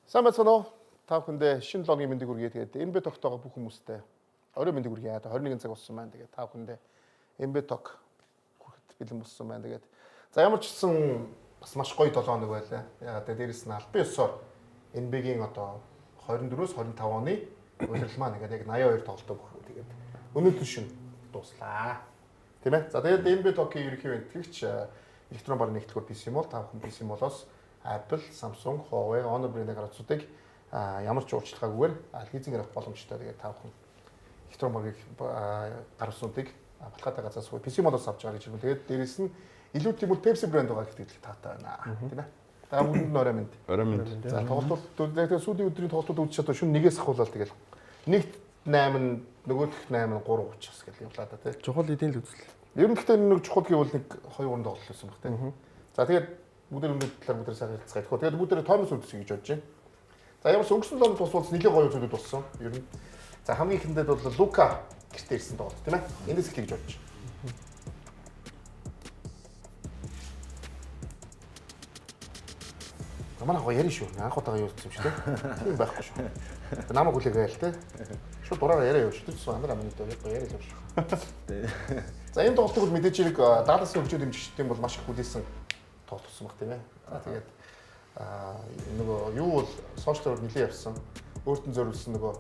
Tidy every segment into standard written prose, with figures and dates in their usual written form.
Сайн байцгаана уу? Та бүхэндээ шинэ 7 хоногийн мэндийг хүргэе. Тэгээд NBA Talk-тойгоо бүх хүмүүстээ орой мэндийг хүргэе. Одоо 21 цаг болсон байна. Тэгээд та бүхэндээ NBA Talk хүрэхэд бэлэн болсон байна. Тэгээд за ямар ч гэсэн бас маш гоё 7 хоног байлаа. Яагаад тэгээд дээрэс нь албан ёсоор NBA-гийн одоо 24-өөс 25 оны улирал маань ингээд яг 82 тоглолтоо бүх. Тэгээд өнөөдөр шин дууслаа. Тийм ээ. За тэгээд NBA Talk-ийн ерөнхий бэлтгэгч электрон барын нэгтлэгээр PC Mall та бүхэн PC Mall-оос Apple, Samsung, Huawei, Honor брендийн гарцуудыг ямар ч уурчлагаагүйгээр лизингээр авах боломжтой. Тэгээд та бүхэн электрон барыг гарцуудыг баталгаатай газраас PC Mall-оос авч байгаа гэж хэлмээр. Тэгээд дээрэс нь илүү тийм бол Pepsi брэнд байгаа гэхдээ таатай байна. Тийм ээ. Та бүхэнд нь орой мэнд. Орой мэнд. За тоглолтууд тэгээд сүүлийн өдрийн тоглолтууд үзэж чадвал шөнө нэгээс ахуулаад тэгэл нэгт 8 нөгөөх 8 3:30 бас гэл явлаа да тий. Чухал эдийн л үзэл. Ер нь гэхдээ нэг чухал гэвэл нэг 2 3 тоглолт байсан баг тий. За тэгээд бүгд өндөр талаар бүгд сайхан ярилцгаа. Тэгэхээр тэгээд бүгд Томас үзсэн гэж бодож байна. За ямар ч өнгөрсөн лонд бас бол нэлээд гоё зүйлүүд болсон. Ер нь. За хамгийн ихэндээ бол Лука гэртээ ирсэн тоглолт тийм ээ. Эндээс эхлэе гэж бодож байна. Манай гоё ярина шүү. Анх удаага юу гэсэн юм шиг тийм. Тийм байхгүй шүү. Намайг хүлээгээл те. Шууд дураараа яриа явж шүү. Тэр чинь андраа миний дээр гоё яриа явж шүү. За энэ тоглолтыг бол мэдээж хэрэг Далласын хөгжөө дэмжигчдийн бол маш их хүлээсэн тоглолт болсон баг тийм ээ. За тэгээд нөгөө юу бол сошиалор нэлээд явсан. Өөртөө зориулсан нөгөө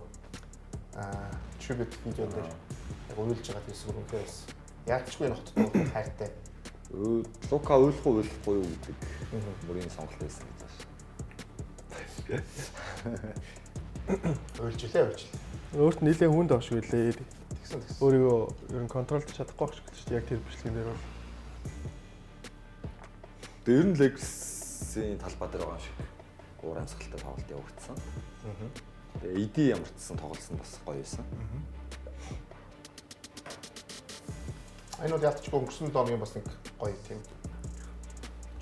tribute видео дээр яг уйлж байгаа тийм үнэхээр бас яалтчгүй энэ хотод бол хайртай. Лука уйлах уу уйлахгүй юу гэдэг мөрийн сонголт байсан гэж байна шүү. Уйлж илээ уйлж илээ. Өөрт нь нэлээд хүнд авш үлээ. Тэгсэн тэгсэн. Өөрийгөө ер нь контролд чадахгүй байх шиг л шүү дээ. Яг тэр бичлэгэн дээр бол. Тэгээ ер нь Lakers-ийн талбай дээр байгаа юм шиг уур амьсгалтай тоглолт явагдсан. Тэгээ AD ямарчсан тоглосон бас гоё байсан. Энэ бол яалтчгүй өнгөрсөн 7 хоногийн бас нэг гоё тийм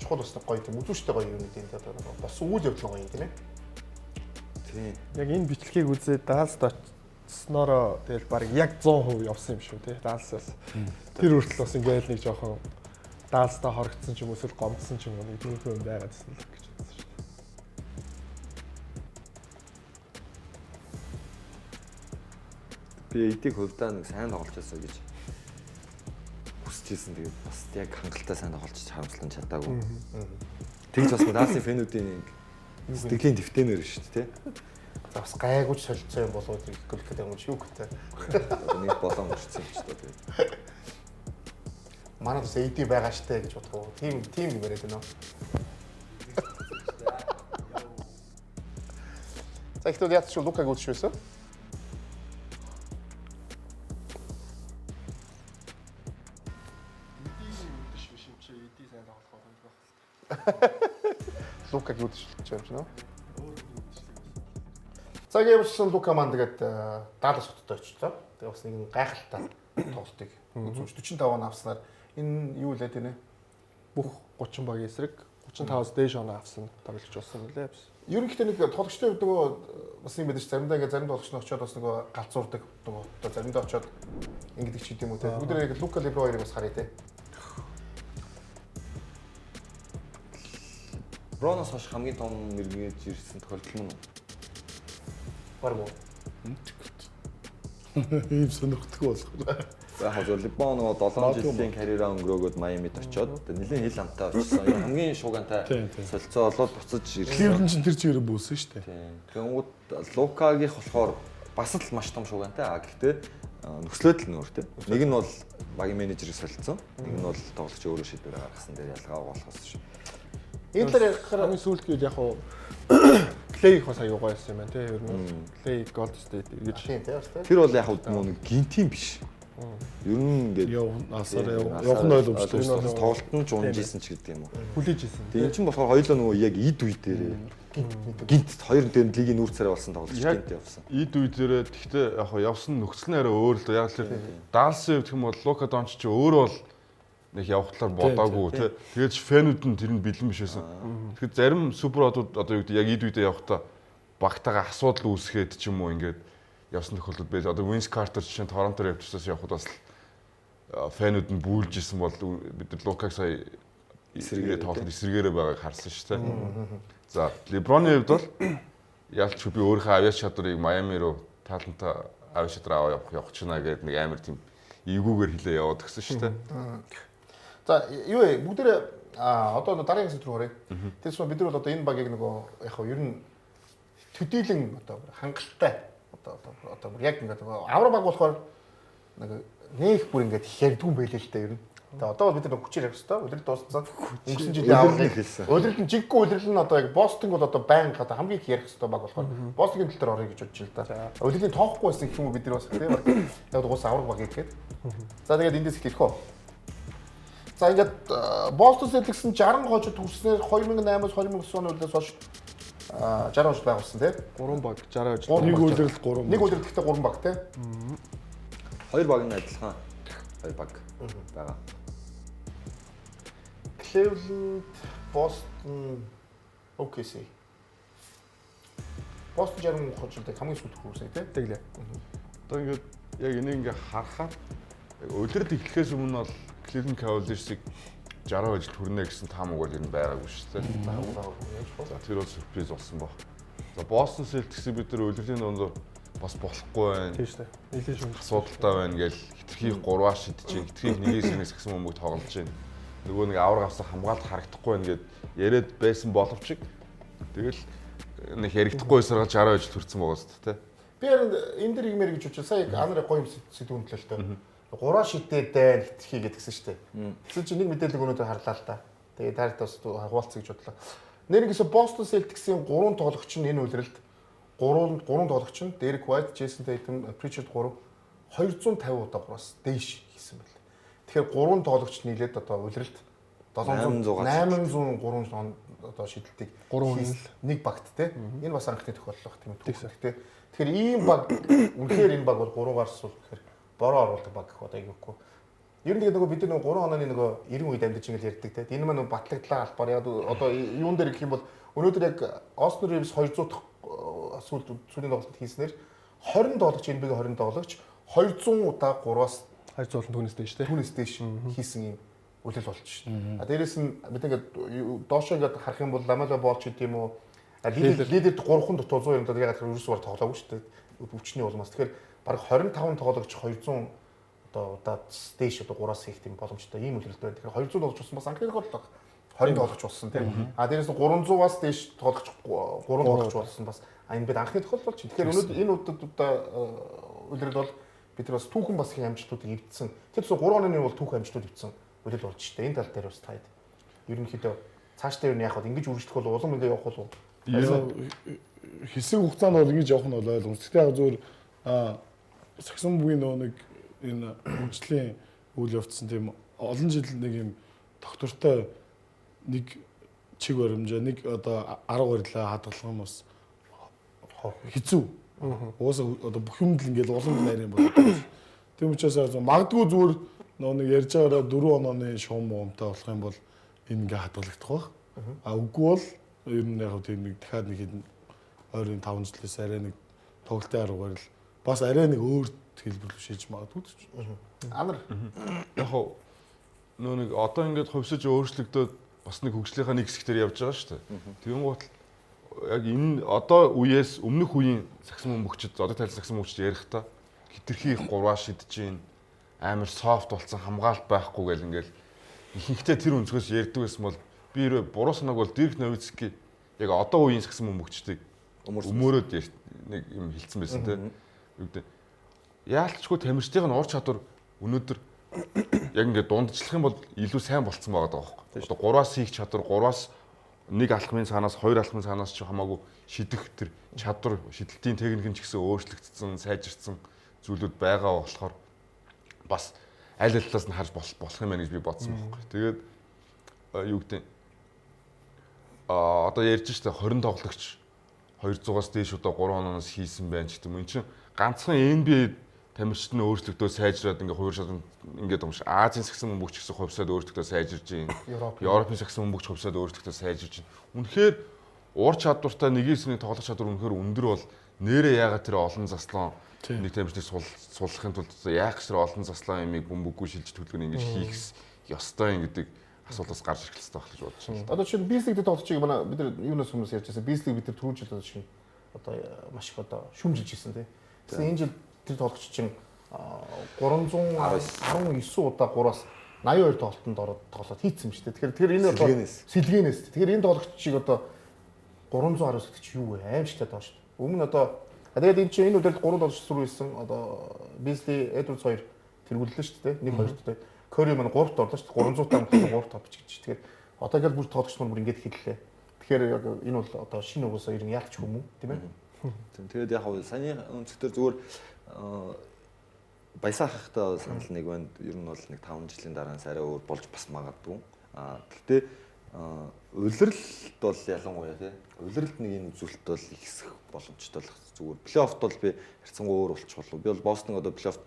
чухал бас нэг гоё тийм үзүүштэй гоё юм гэдэг одоо нэг болсон үйл явдал гоё юм тийм ээ. Тийм. Яг энэ бичлэгийг үзээд Далласт очсноороо тэгэл баг яг 100% явсан юм шүү тий. Далласаас. Тэр хүртэл бас ингээл нэг жоохон Далластаа хорогдсон ч юм уу эсвэл гомдсон ч юм уу нэг тиймэрхүү юм байгаад байсан л гэж бодсон шүү дээ. Би AD-г хувьдаа нэг сайн тоглож байсан гэж хүсэж ирсэн. Тэгээд бас яг хангалттай сайн тоглож харамслан чадаагүй. Тэгж бас Далласын фэнүүдийн нэг сэтгэлийн төвтөнөр шүү дээ, тий. За бас гайгүй ч солилцоо юм болов уу гэхгүй гэдэг юм чи юу гэдэг. Нэг болон өрчсөн юм ч доо тэгээд. Манай бас AD байгаа штэ гэж бодох уу? Тийм тийм юм яриад байна уу? За ихтэй яац шүү Лукаг үзчих байсан. AD-ийн үдэш биш юм чи AD сайн тоглох боломж байх л. Лукаг үзчих юм шиг нөө. За гэвчсэн Лука маань тэгээд Даллас хотод очлоо. Тэгээ бас нэгэн гайхалтай тоглолтыг үзүүлж 45 он авснаар энэ юу лээ тийм ээ? Бүх 30 багийн эсрэг 35-аас дээш оноо авсан тоглогч болсон нэлээ бас. Ерөнхийдөө нэг тоглогчдын хувьд нөгөө бас юм байдаг ш заримдаа ингээ зарим тоглогч нь очиод бас нөгөө галзуурдаг нөгөө одоо заримдаа очиод ингэдэг ч гэдэм үү те. Бүгд нэг Лука Леброн хоёрыг бас харъя те. Броноос хойш хамгийн том мэрэгэж ирсэн тохиолдол мөн үү? Бараг уу. Ийм сонирхдаг болох. За яг зөв Леброн нөгөө 7 жилийн карьераа өнгөрөөгөөд Майамид очиод нэлээд хил амтай очсон. Ер нь хамгийн шуугантай солилцоо болоод буцаж ирсэн. Кливленд чинь тэр чигээр бүүсэн шүү дээ. Тийм. Тэгэнгүүт Лукагийнх болохоор бас л маш том шуугантай. А гэхдээ нөхцлөөд л нөр тийм. Нэг нь бол багийн менежерийг солилцсон. Нэг нь бол тоглогч өөрөө шийдвэр гаргасан дээр ялгаа болохоос шүү. Энэ талаар ярихаар Хамгийн сүүлд гээд яг хуу Клей их бас аюу гоё байсан юм байна тий. Ер нь Клей Gold State эргэж тийм те бас те. Тэр бол яг нөгөө нэг гинтийн биш. Ер нь ингээд Яв насаар явах нь ойлгомжтой шүү дээ. Тоглолт нь ч унжсэн ч гэдэг юм уу. хүлээж исэн. Тэгээ эн чинь болохоор хоёулаа нөгөө яг ид үе дээрээ гинт хоёр дээр нь лигийн нүүр царай болсон тоглогч Яг гинт явсан. Ид үе дээрээ тэгтээ яг хоо явсан нөхцөл нь арай өөр л доо. Яг л тэр Далласын хувьд гэх юм бол Лука Дончич өөрөө бол нэг явах талаар бодоагүй тий. Тэгээд ч фэнүүд нь тэр нь бэлэн биш байсан. Тэгэхээр зарим супер одууд одоо юу гэдэг яг ид үедээ явахдаа багтаага асуудал үүсгээд ч юм уу ингээд явсан тохиолдол байл. Одоо Винс Картер жишээ нь Торонтоор явчихсаас явхад бас л фэнүүд нь бүүлж исэн бол бид нар Лукаг сая эсрэгээр тоглоход эсрэгээрээ байгааг харсан шүү дээ. За Леброны хувьд бол Ялч би өөрийнхөө авьяас чадварыг Майами руу таалантай авьяас чадвар аваа явах явчихна гэдэг нэг амар тийм эвгүүгээр хилээ яваад гисэн шүү дээ. За юу вэ? Бүгдээрээ одоо дараагийн сэдв рүү оръё. Тэгээс бид нар бол одоо энэ багийг нөгөө яг хав ер нь төдийлөн одоо хангалттай одоо одоо яг ингээд нөгөө авраг баг болохоор нэг нэх бүр ингээд ярьдгүй юм байлээ л дээ ер нь. Тэгээ одоо бол бид нар хүчээр явах хэвээр улирал дууссан. Өнгөрсөн жилийн авралыг хэлсэн. Улирал нь жиггүй улирал нь одоо яг Бостон бол одоо байнга одоо хамгийн их ярих хэвээр баг болохоор Бостонгийн тал дээр орё гэж бодож л да. Улирлын тоохгүй байсан гэх юм уу бид нар бас тийм яг угсаа авраг баг гэдэг. За тэгээд эндээс эхлэх үү. За ингээд Бостон Celtics нь 60 хожид хүрснээр 2008-аас 2009 оны улираас хойш 60 хожид байгуулсан тийм. 3 баг 60 хожид. Нэг улирал 3. Нэг улирал гэхдээ 3 баг тийм. Хоёр баг нь адилхан. Хоёр баг байгаа. Cleveland, Boston, OKC. Boston 60 хожид хамгийн сүүлд хүрсэн тийм. Тэглээ. Одоо ингээд яг энийг ингээд харахаар яг улирал эхлэхээс өмнө бол Cleveland Cavaliers-ыг 60 хожид хүрнэ гэсэн таамаг бол ер нь байгаагүй шүү дээ. За тэр бол сюрприз болсон баг. За Boston Celtics-ийг бид нар улирлын дундуур бас болохгүй байна. Тийм шүү дээ. Нилээн шүмж. Асуудалтай байна гэл хитрхи 3-аар шидэж чинь хитрхи нэгээс нэгээс гэсэн бөмбөг тоглож чинь нөгөө нэг авраг авсан хамгаалт харагдахгүй байна гэд яриад байсан боловч тэгэл нэг яригдахгүй саргал 60 хожид хүрсэн байгаа зү тэ. Би харин энэ дэр игмэр гэж бодчих. Сая анар гоё юм сэдв үнэлээ л дээ. Гураа шидээд байна хитрхи гэдгсэн шүү дээ. Тэгсэн чинь нэг мэдээлэл өнөөдөр харлаа л та. Тэгээ таарт бас хуваалцъя гэж бодлоо. Нэрнгэсээ Boston Celtics-ийн 3 тоглогч нь энэ улиралд 3 тоглогч нь Derek White, Jason Tatum, Pritchard 3 250 удаа 3-аас дээш хийсэн байл. Тэгэхээр 3 тоглогч нийлээд одоо улиралд 803 он одоо шидэлтийг нэг багт те. Энэ бас анхны тохиолдол байх тийм үү. Те. Тэгэхээр ийм баг үнэхээр энэ баг бол 3-аар сул гэхээр бороо оруулдаг баг гэх одоо айгүйхгүй. Ер нь тэгээд нөгөө бид нар нөгөө 3 онооны нөгөө 90 үед амьдарч ингээл ярьдаг те. Энэ маань нөгөө батлагдлаа албаар яг одоо юун дээр гэх юм бол өнөөдөр яг Austin Reeves 200 дахь сүүлд сүүлийн тоглолтод хийснээр 20 тоглогч NBA 20 тоглогч 200 удаа 3-аас 200 түүнээс дээш те. Түүнээс дээш хийсэн юм үлэл болж шин. А дээрэс нь бид ингээд доошоо ингээд харах юм бол Ламела Бол ч гэдэм үү лидерд 3хан дутуу 190 удаа яг ерөөсөө бар тоглоогүй шүү дээ. Өвчний улмаас. Тэгэхээр бараг 25 тоглогч 200 одоо удаа дээш одоо 3-аас хийх тийм боломжтой ийм үлрэлт байна. Тэгэхээр 200 тоглогч болсон бас анхны тохиолдол 20 тоглогч болсон тийм. А дээрэс нь 300-аас дээш тоглогч 3 тоглогч болсон бас энэ бид анхны тохиолдол болж. Тэгэхээр өнөөдөр энэ удаад одоо үлрэл бол бид нар бас түүхэн бас их амжилтуудыг эвдсэн. Тэр зөв 3 онооны бол түүхэн амжилтууд эвдсэн үлрэл болж штэ. Энэ тал дээр бас таад. Ерөнхийдөө цаашдаа юу яах вэ? Ингэж үргэлжлэх бол улам ингэ явах болов. Хэсэг хугацаанд бол ингэж явах нь бол ойлгомжтой. Гэхдээ яг зүгээр сагсан бүгийн нөгөө нэг энэ хөгжлийн үйл явцсан тийм олон жил нэг юм доктортой нэг чиг баримжаа нэг одоо арга барилаа хадгалах нь бас хэцүү. Угаасаа одоо бүх юмд л ингээл улам найрын болоод. Тийм учраас магадгүй зүгээр нөгөө нэг ярьж байгаараа 4 онооны шуум уумтай болох юм бол энэ ингээ хадгалагдах байх. А үгүй бол ер нь яг тийм нэг дахиад нэг хэдэн ойрын 5 жилээс арай нэг тоглолтын арга барил бас арай нэг өөр хэлбэр рүү шийдэж магадгүй ч. Анар Яг хав нөө нэг одоо ингээд хувьсаж өөрчлөгдөөд бас нэг хөгжлийнхаа нэг хэсэг дээр явж байгаа шүү дээ. Тэгэн гут яг энэ одоо үеэс өмнөх үеийн сагсан бөмбөгчд одоо тайлсан сагсан бөмбөгчд ярихдаа хитрхи их гурваа шидэж гин амар софт болсон хамгаалт байхгүй гэл ингээл ихэнхдээ тэр өнцгөөс ярьдаг байсан бол би хэрвээ буруу санааг бол Дирк Новицки яг одоо үеийн сагсан бөмбөгчдийг өмөрөөд нэг юм хилцсэн байсан те. Юу гэдэг яалтчгүй тамирчдын ур чадвар өнөөдөр яг ингээд дундчлах юм бол илүү сайн болцсон байгаа даа байхгүй. Одоо 3-аас хийх чадвар 3-аас нэг алхмын цаанаас хоёр алхмын цаанаас ч хамаагүй шидэх тэр чадвар шидэлтийн техник нь ч гэсэн өөрчлөгдсөн, сайжирсан зүйлүүд байгаа болохоор бас аль аль талаас нь харж болох юм байна гэж би бодсон байхгүй. Тэгээд юу гэдэг одоо ярьж штэ 20 тоглогч 200-аас дээш удаа 3 оноос хийсэн байна ч гэдэг юм. Энд чинь ганцхан NBA тамирчид нь өөрчлөгдөө сайжраад ингээ хувир шат ингээд юм шиг Азийн сагсан бөмбөгч гэсэн хувьсаад өөрчлөгдөө сайжирж байна. Европын сагсан бөмбөгч хувьсаад өөрчлөгдөө сайжирж байна. Үнэхээр ур чадвартай нэгээс нэг тоглох чадвар үнэхээр өндөр бол нэрээ яагаад тэр олон заслан нэг тамирчдыг суллахын тулд яах гэж тэр олон заслан ямиг бөмбөггүй шилж төлгөн ингэж хийх ёстой юм гэдэг асуултаас гарч ирэх хэрэгтэй байх гэж бодож байна. Одоо чинь Бизнес лиг дээр тоглогчийг манай бид нар юунаас хүмүүс ярьж байсан. Бизнес лиг бид нар түрүү жил одоо чинь одоо маш их одоо шүмжилж ирсэн тий. Тэгсэн энэ жил тэр тоглогч чинь 319 удаа 3-аас 82 тоглолтод ороод тоглоод хийцэн юм шүү дээ. Тэгэхээр энэ одоо сэлгээнээс. Тэгэхээр энэ тоглогчийг одоо 319 гэдэг чи юу вэ? Аимшигтай тоо шүү дээ. Өмнө одоо тэгээд энэ чинь энэ үдэрэл 3 тоглогч сүр байсан. Одоо Бисли, Эдвардс хоёр тэргүүллээ шүү дээ. 1 2 дээ. Кори маань 3-т орлоо шүү дээ. 300 таа 3 тоо бичиж. Тэгэхээр одоо ингээл бүр тоглогч нар бүр ингэж хэллээ. Тэгэхээр яг энэ бол одоо шинэ угсаа ер нь яалч хүмүү тийм ээ. Тэгээд яг хав саяны өнцгтэр зүгээр баясаа хахтай санал нэг байна. Ер нь бол нэг 5 жилийн дараа арай өөр болж бас магадгүй. Аа гэхдээ улиралд бол ялангуяа тий. Улиралд нэг энэ үзүүлэлт бол ихсэх боломжтой л зүгээр. Плей-оффт бол би харьцангуй өөр болчих болов. Би бол Бостон одоо плей-оффт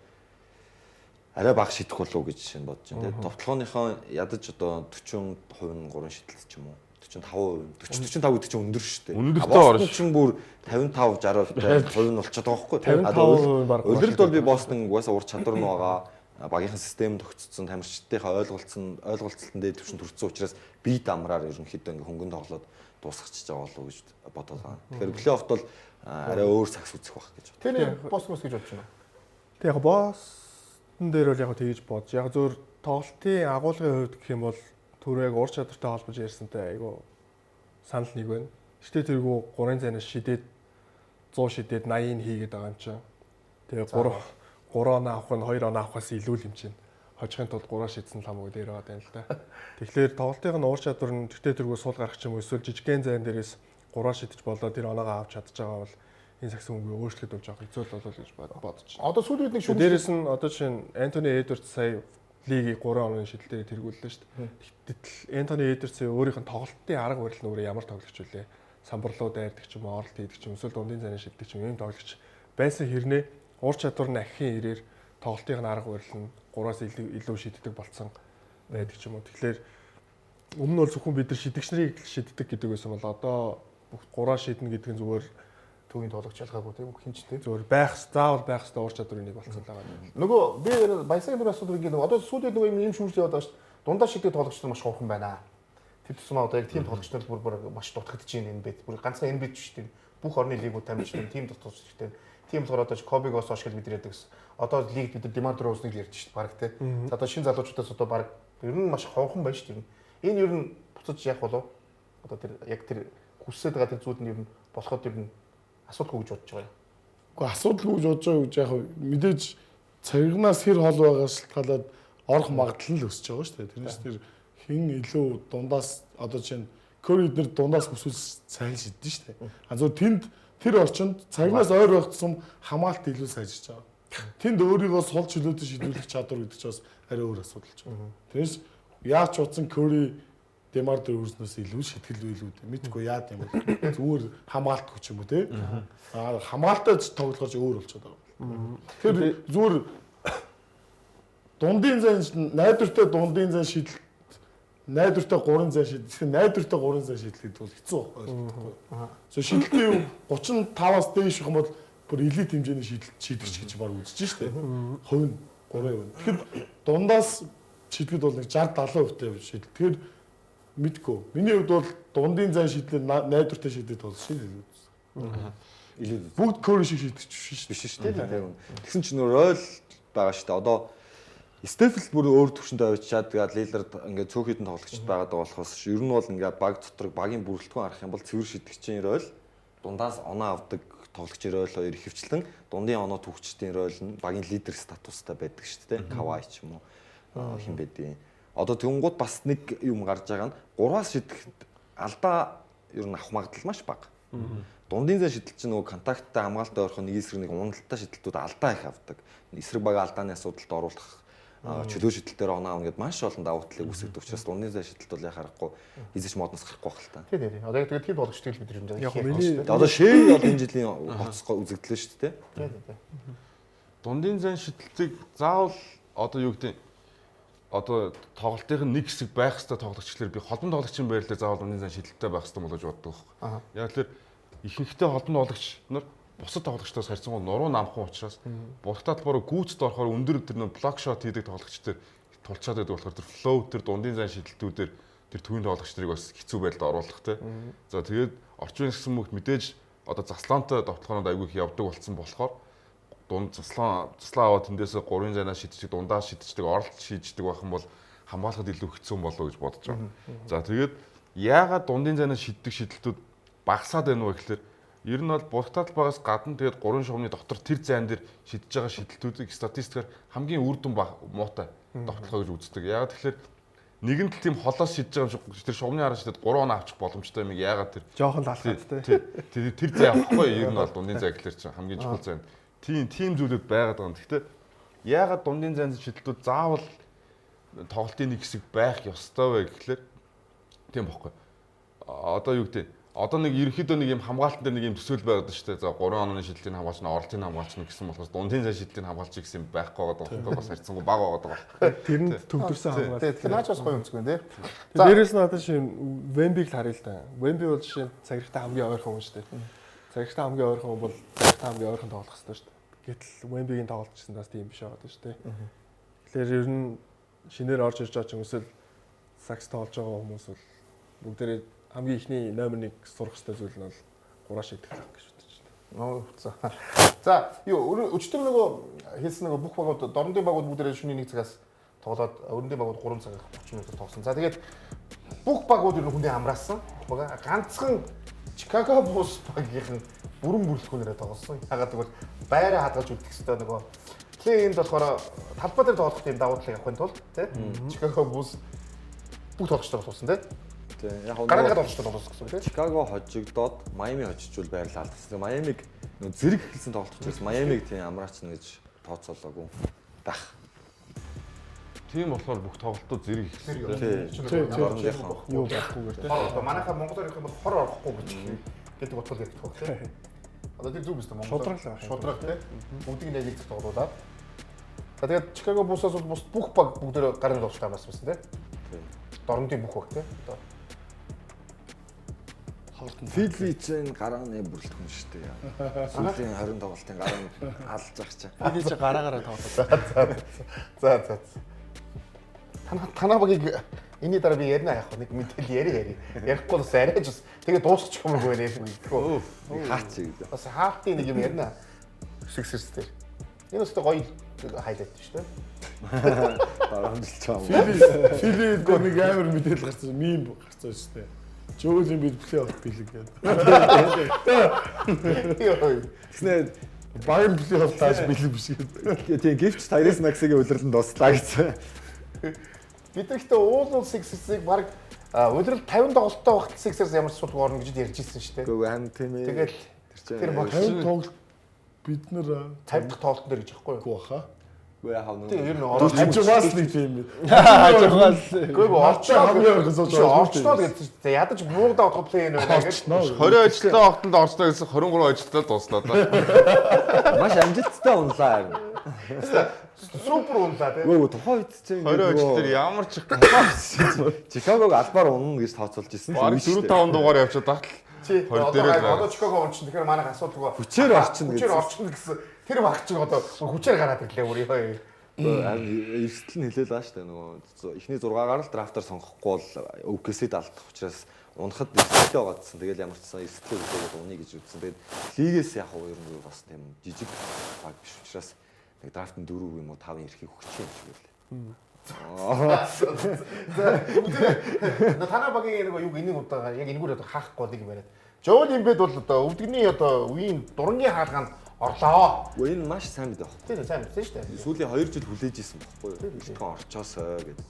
арай бага шидэх болов гэж жишээ нь бодож байна тий. Товтлооныхоо ядаж одоо 40% нь 3 шидэлт ч юм уу. 45%, 40 45 гэдэг чинь өндөр шүү дээ. Өндөртэй орно. Бостон чинь бүр 55 60% хувь нь болчиход байгаа байхгүй. 55% баг. Улиралд бол би Бостон угаасаа ур чадвар нь байгаа. Багийнхан систем тогтцсон, тамирчдынхаа ойлголцолтон дээр төвшин төрсөн учраас бие дамраар ерөнхийдөө ингээ хөнгөн тоглоод дуусгачихж байгаа болов уу гэж бодоод байгаа. Тэгэхээр плей-оффт бол арай өөр сагс үзэх байх гэж Тэр Бостон гэж бодож байна. Тэг яг Бостон дээр бол яг тэгж бодож. Яг зөвөр тоглолтын агуулгын хувьд гэх юм бол түрүү яг ур чадвартай холбож ярьсантай айгу санал нэг байна. Гэтэ тэргүү 3 зайнаас шидээд 100 шидээд 80-ыг хийгээд байгаа юм чинь. Тэгээ 3 оноо авах нь 2 оноо авахаас илүү л юм чинь. Хожихын тулд 3 шидсэн л хамаагүй дээр байгаа юм л да. Тэгэхээр тоглолтын нь уур чадвар нь тэртээ тэргүү сул гарах ч юм уу эсвэл жижигхэн зайн дээрээс 3 шидэж болоо тэр оноогоо авч чадж байгаа бол энэ сагсан өнгөө өөрчлөлт болж байгаа хэцүү л болов гэж бодож байна. Одоо сүүлийн үед нэг шүмж Дээрээс нь одоо жишээ нь Антони Эдвардс сая лигийг 3 онооны шидэлтээр тэргүүллээ шүү дээ. Гэтэл Антони Эдвардсын өөрийнх нь тоглолтын арга барил нь өөрөө ямар тоглогч вүлээ? Самбарлуу дайрдаг ч юм уу, оролт хийдэг ч юм, эсвэл дундын зайны шиддэг ч юм ийм тоглогч байсан хэрнээ ур чадвар нь ахин ирээр тоглолтын арга барил нь 3-аас илүү шиддэг болцсон байдаг ч юм уу. Тэгэхээр өмнө нь бол зөвхөн бид нар шидэгч нарыг шиддэг гэдэг байсан бол одоо бүх 3-аар шиднэ гэдэг нь зүгээр төвийн тоглогч ялгаагүй тийм хин ч тийм. Зүгээр байх заавал байх ёстой ур чадварын нэг болцсон л байгаа юм. Нөгөө би баясагийн тэр асуудал ингэ нөгөө одоо сүүлийн нөгөө юм шүүмжлээ яваад байгаа шүү дээ. Дундаа шиддэг тоглогч нар маш хурхан байна. Тэр тусмаа одоо яг тийм тоглогч нар бүр маш дутагдж байна энэ бит. Бүр ганцхан энэ бит биш тийм. Бүх орны лигүүд тамирч тийм тийм дутагдж тийм. Тийм болохоор одоо Кобигоос хойш бид ярьдаг гэсэн. Одоо лигд бид Демар Дрозныг л ярьж шүү дээ баг тий. За одоо шинэ залуучуудаас одоо баг ер нь маш ховхон байна шүү дээ. Энэ ер нь буцаж яах болов? Одоо тэр яг тэр хүсээд байгаа тэр зүйл нь ер нь болоход ер нь асуудалгүй гэж бодож байгаа юм. Үгүй асуудалгүй гэж бодож байгаа гэж яг мэдээж царигнаас хэр хол байгаа шалтгаалаад орох магадлал нь л өсөж байгаа шүү дээ. Тэрнээс тэр хэн илүү дундаас одоо чинь Кори эднэр дундаас хүсвэл сайн шидэн шүү дээ. А зөв тэнд тэр орчинд цагнаас ойр байх тусам хамгаалт илүү сайжирч байгаа. Тэнд өөрийгөө сул чөлөөтэй шийдвэрлэх чадвар гэдэг чинь бас арай өөр асуудал ч юм. Тэрнээс яаж ч утсан Кори Демар Дөрвснөөс илүү шитгэл байлгүй дээ. Мэдгүй яад юм бол зүгээр хамгаалтгүй ч юм уу те. Аа хамгаалтаа тоглохоор ч өөр болчиход байгаа. Тэр зүгээр дундын зайн найдвартай дундын зайн шидэлт найдвартай 3 зайн шидэл. Тэгэхээр найдвартай 3 зайн шидэл гэдэг бол хэцүү байхгүй. So шидэлтийн 35-аас дээш юм бол бүр элит хэмжээний шидэлт шийдэгч гэж баг үзэж штэ. Хувь нь 3%. Тэгэхээр дундаас шидэхэд бол нэг 60 70% та шидэл. Тэгэхээр мэдгүй. Миний хувьд бол дундын зайн шидлээ найдвартай шидэд бол шин илүү. Илүү Бүгд Кори шиг шидэгч биш биш шүү дээ. Тэгсэн чинь нөр ройл байгаа шүү дээ. Одоо Стефл бүр өөр төвшөнд авчиад тэгээд Лилард ингээд цөөх хідэн тоглогчд байгаад байгаа болохоос ер нь бол ингээд баг дотор багийн бүрэлдэхүүн харах юм бол цэвэр шидэгчийн ройл дундаас оноо авдаг тоглогчийн ройл хоёр ихэвчлэн дундын оноо түүхчдийн ройл нь багийн лидер статустай байдаг шүү дээ. Кавай ч юм уу хин байдیں۔ Одоо тэнгууд бас нэг юм гарч байгаа нь 3-аас шидэхэд алдаа ер нь авах магадлал маш бага. Дундын зай шидэл чинь нөгөө контакттай хамгаалалттай орох нэг эсрэг нэг уналттай шидэлтүүд алдаа их авдаг. Эсрэг баг алдааны асуудалд оруулах чөлөө шидэлтээр оноо авна гэд маш олон давуу талыг үүсгэдэг учраас дундын зай шидэлт бол яхаарахгүй эзэж модноос гарахгүй байх л та. Тий, тий. Одоо яг тэгээд тийм тоглогчдыг л бид нар юм Яг миний Одоо шээ бол энэ жилийн гоц үзэгдлээ шүү дээ. Тий, тий. Дундын зайн шидэлтийг заавал одоо юу гэдэг одоо тоглолтын нэг хэсэг байх хэвээр тоглогчлоор би холбон тоглогчийн байрлалаар заавал дундын зайн шидэлттэй байх хэвээр болож боддог байхгүй. Яг л ихэнхдээ холбон тоглогч нар бусад тоглогчдоос харьцангуй нуруу намхан учраас булгатаа талбараа гүйцэд орохоор өндөр тэр нөө блок шот хийдэг тоглогчдод тулчаад байдаг болохоор тэр флоу тэр дундын зайн шидэлтүүдээр тэр төвийн тоглогч нарыг бас хэцүү байдалд оруулах те. За тэгээд орчин үеийн гэсэн мөгт мэдээж одоо заслаантай довтлогоонууд айгүй их явдаг болсон болохоор дунд заслан аваад тэндээсээ 3-ын зайнаа шидчихдэг, дундаа шидчихдэг, оролт шийддэг байх юм бол хамгаалахад илүү хэцүү болов гэж бодож байгаа. За тэгээд яагаад дундын зайнаа шиддэг шидэлтүүд багасаад байна вэ гэхээр ер нь бол буртаа талбайгаас гадна тэгээд 3 шувны дотор тэр зайн дээр шидэж байгаа шидэлтүүдийг статистикаар хамгийн үр дүн муутай довтлогоо гэж үздэг. Яагаад тэгэхээр нэгэн тал тийм холоос шидэж байгаа юм шиг тэр шувны хараа шидэд 3 оноо авчих боломжтой юм яагаад тэр жоохон лалхаад тий. Тэр зай авахгүй ер нь бол дундын зай гэхэлэр чинь хамгийн чухал зай. Тийм зүйлүүд байгаад байгаа юм. Гэхдээ яагаад дундын зайн шидэлтүүд заавал тоглолтын нэг хэсэг байх ёстой вэ гэхэлэр тийм бохгүй. Одоо юу гэдэг одоо нэг ерөнхийдөө нэг юм хамгаалтан дээр нэг юм төсөөл байгаад шүү дээ. За 3 онооны шидэлтийг хамгаалч нь, оролтыг хамгаалч нь гэсэн болохоос дундын зай шидэлтийг хамгаалч гэсэн юм байхгүй байгаа байхгүй бас харьцангуй бага байгаа байхгүй. Тэрэнд төвлөрсөн хамгаалт. Тэгэхээр наач бас гоё өнцгөн тий. За дээрээс нь одоо жишээ Вембиг л харъя л да. Вемби бол жишээ нь цагирагтай хамгийн ойрхон хүн шүү дээ. Цагирагтай хамгийн ойрхон хүн бол цагирагтай хамгийн ойрхон тоглох хэрэгтэй шүү дээ. Гэтэл Вембигийн тоглолт гэсэн бас тийм биш байгаа шүү дээ. Тэгэхээр ер нь шинээр орж ирж байгаа ч юм эсвэл сакс тоглож байгаа хүмүүс бол бүгдээрээ хамгийн ихний номер 1 сурах ёстой зүйл нь бол 3 шийдэх гэж бодож байна. За. За, юу өчтөр нөгөө хэлсэн нөгөө бүх багууд дорнодын багууд бүгдээрээ шөнийн 1 цагаас тоглоод өрөндийн багууд 3 цаг 30 минутаар тоглосон. За тэгээд бүх багууд ер нь хүндээ амраасан. Бүх бага ганцхан Chicago Bulls багийнхан бүрэн бүрлэхүүнээрээ тоглосон. Яагаад гэвэл байраа хадгалж үлдэх ёстой нөгөө плей-инд болохоор талбай дээр тоглох тийм давуу талыг авахын тулд тий Chicago Bulls бүх тоглогчдоор тоглосон тий. Яг гараагаа тоглогчдоор тоглосон гэсэн үг тий. Чикаго хожигдоод Майами хожижвол байрлал алдсан. Майамиг нөө зэрэг эхэлсэн тоглолт учраас Майамиг тийм амраачна гэж тооцоолоогүй байх. Тийм болохоор бүх тоглолтууд зэрэг эхэлсэн тий. Юу болохгүйгээр тий. Одоо манайхаа монголоор ярих юм бол хор орохгүй гэж гэдэг утгаар ярих тох тий. Одоо тэр зүг биз дээ Монгол. Шудраг тий. Бүгдийг нэг нэг тоглуулад. За тэгээд Чикаго Буллсаас бол бус бүх баг бүгдээр гарын тоглолттой амарсан байсан тий. Дорнодын бүх баг тий. Одоо Фили чинь гарааны бүрэлдэхүүн шүү дээ. Сүүлийн 20 тоглолтын гараан алж ах чинь. Фили чинь гараагаараа тоглолоо. За. Танаа багийг энэний дараа би ярина яах вэ? Нэг мэдээлэл яри. Ярихгүй бас арайж бас тэгээ дуусчих юм уу нэ. Хаач гэдэг. Бас хаалтын нэг юм ярина. Sixers дээр. Энэ өстө гоё хайлайт шүү дээ. Дарамжилж байгаа юм. Фили дээр нэг амар мэдээлэл гарсан, мим гарсан шүү дээ. Жөөл юм бид плей-офф бэлэг гэдэг. Тэгснэ баг плей-офф тааш бэлэг биш гэдэг. Тийм гэвч Tyrese Maxey-гийн улирланд дуслаа гэсэн. Бид нар ихтэй уулуул Sixers-ыг баг улирал 50 тоглолттой багт Sixers ямар ч асуудалгүй орно гэж ярьж ирсэн шүү дээ. Үгүй харин тийм ээ. Тэгэл тэр баг 50 тоглолт бид нар 50 дахь тоглолтын дээр гэж яахгүй юу? Үгүй баха. Үгүй яхав нөө. Тийм ер нь ороод хажуугаас нэг тийм. Хажуугаас. Үгүй орчноо хамгийн ойрхон сууж орчноо гэсэн чинь за ядаж муугдаа бодох плей нэ гэж. 20 ажилтаа тогтолд орчноо гэсэн 23 ажилтаа дуслаа да. Маш амжилттай унлаа харин. Супер унлаа тий. Үгүй тухайн үед чинь 20 ажил дээр ямар ч Чикагог албаар унна гэж тооцоолж ирсэн л 4 5 дугаар явчихад тахтал Чи одоо Чикаго унчин тэгэхээр манайх асуудалгүй. Хүчээр орчин гэсэн. Хүчээр орчин гэсэн. Тэр баг чинь одоо хүчээр гараад ирлээ бүр ёо. Харин эрсдэл нь хэлээл байгаа шүү дээ нөгөө эхний 6-гаар л драфтаар сонгохгүй бол OKC-д алдах учраас унахад эрсдэлтэй байгаадсан. Тэгэл ямар ч сан эрсдлээ хүлээгээд уныг гэж үзсэн. Тэгээд лигээс яг уу ер нь бас тийм жижиг баг биш учраас нэг драфтын 4 юм уу 5-ын эрхийг өгчих юм шиг байлээ. За танаа багийн нөгөө юг энийг удаа яг энэгээр одоо хаахгүй нэг юм яриад. Жоул Эмбид бол одоо өвдөгний одоо үеийн дурангийн хаалгаанд орлоо. Үгүй энэ маш сайн мэдээ баггүй. Тийм сайн мэдээ шүү дээ. Сүүлийн 2 жил хүлээж исэн баггүй юу? Бэлтгэн орчоосой гэдэг.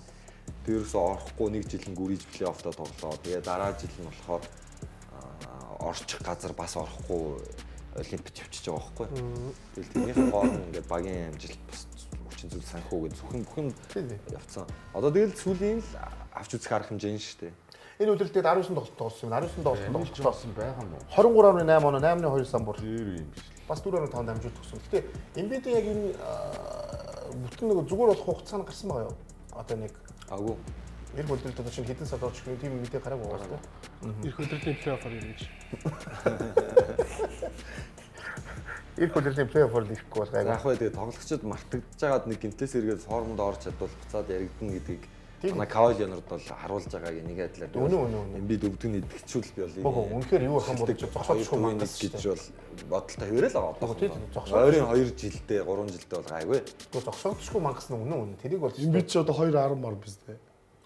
Тэр ерөөсөө орохгүй нэг жил нь гүрийж плей-оффтой тоглоо. Тэгээ дараа жил нь болохоор орчих газар бас орохгүй олимпиад явчихж байгаа байхгүй. Тэгэл тэрнийх хооронд ингээд багийн амжилт бас хүчин зүйл санхүү гэж зөвхөн бүх юм явцсан. Одоо тэгэл сүүлийн л авч үзэх арга хэмжээ нь шүү дээ. Энэ өдрөлтөд 19 тоглолт тоглосон юм. 19 тоглолт тоглосон байгаа юм уу? 23.8 оноо 8.2 самбар. Дээр юм биш. Бас 4.5 дамжуулт өгсөн. Гэтэ Эмбид яг энэ бүтэн нэг зүгээр болох хугацаа нь гарсан байгаа юу? Одоо нэг аагүй. Эх өдрөлт одоо чинь хэдэн сард орчих юм тийм мэдээ гараагүй байгаа шүү дээ. Эх өдрөлтийн плей-оффор ирнэ гэж. Эх өдрөлтийн плей-оффор ирэхгүй бол гайгүй. Яг хөө тэгээ тоглогчид мартагдж байгаад нэг гинтлээс эргээд формонд орж чадвал буцаад яригдана гэдгийг Манай Кавай Леонард бол харуулж байгааг нэг адилаар Үнэн. Эмбид өвдөн идэгчүүл би бол Богоо үнэхээр юу ахын бодож зогсоодгүй мангас гэж бол бодолтой хэвээрэл байгаа одоо. Тийм, зогсоодгүй. Ойрын 2 жилдээ 3 жилдээ бол гайгүй. Зогсоодгүй мангас нь үнэн. Тэрийг бол Эмбид ч одоо 2.10 мар биз дээ.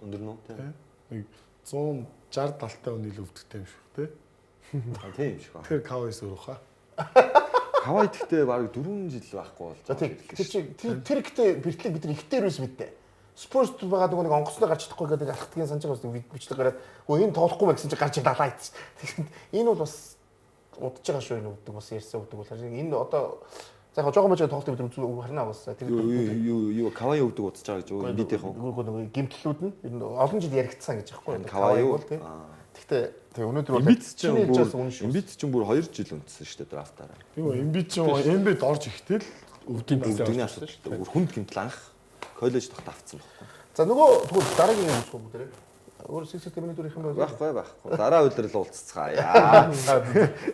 Өндөр нүү тийм. Нэг 160 70 хүн илүү өвдөгтэй юм шиг тий. Тийм юм шиг байна. Тэгэхээр Кавайс өөр хаа. Кавай гэхдээ бараг 4 жил байхгүй болж За тийм. Тэр чи тэр гэхдээ бэртлийг бид нар ихтэй юус мэдээ. Спорт байгаа нөгөө нэг онгоцноо гарч чадахгүй гэдэг алхтгийн санаж байгаа бас бичлэг гараад өө энэ тоглохгүй мэй гэсэн чи гарч далаа ийц. Тэгэхээр энэ бол бас удаж байгаа шүү энэ үгдэг бас ярьсан үгдэг бол энэ одоо за яг жоохон мужийн тоглолтыг бид нар харна бас тэр Юу Кавай өвдөг удаж байгаа гэж юу Эмбидийнх үү? Нөгөө гимтлүүд нь ер нь олон жил яригдсан гэж аахгүй Кавай юу? тий. Гэхдээ тэг өнөөдөр бол Эмбид ч чиний хэлж байсан үнэн шүү. Эмбид ч бүр 2 жил үндсэн шүү дээ драфтаараа. Юу Эмбид ч Эмбид орж ихдээ л өвдгийн Өвдөгний асуудал. Бүр хүнд гэмтэл анх коллеж тогт автсан байхгүй. За нөгөө тэгвэл дараагийн юм үзэх үү бүгдээрээ. Өөр Six Seven дүр их юм байна. Байхгүй. Дараа удирдал уулзцгаая.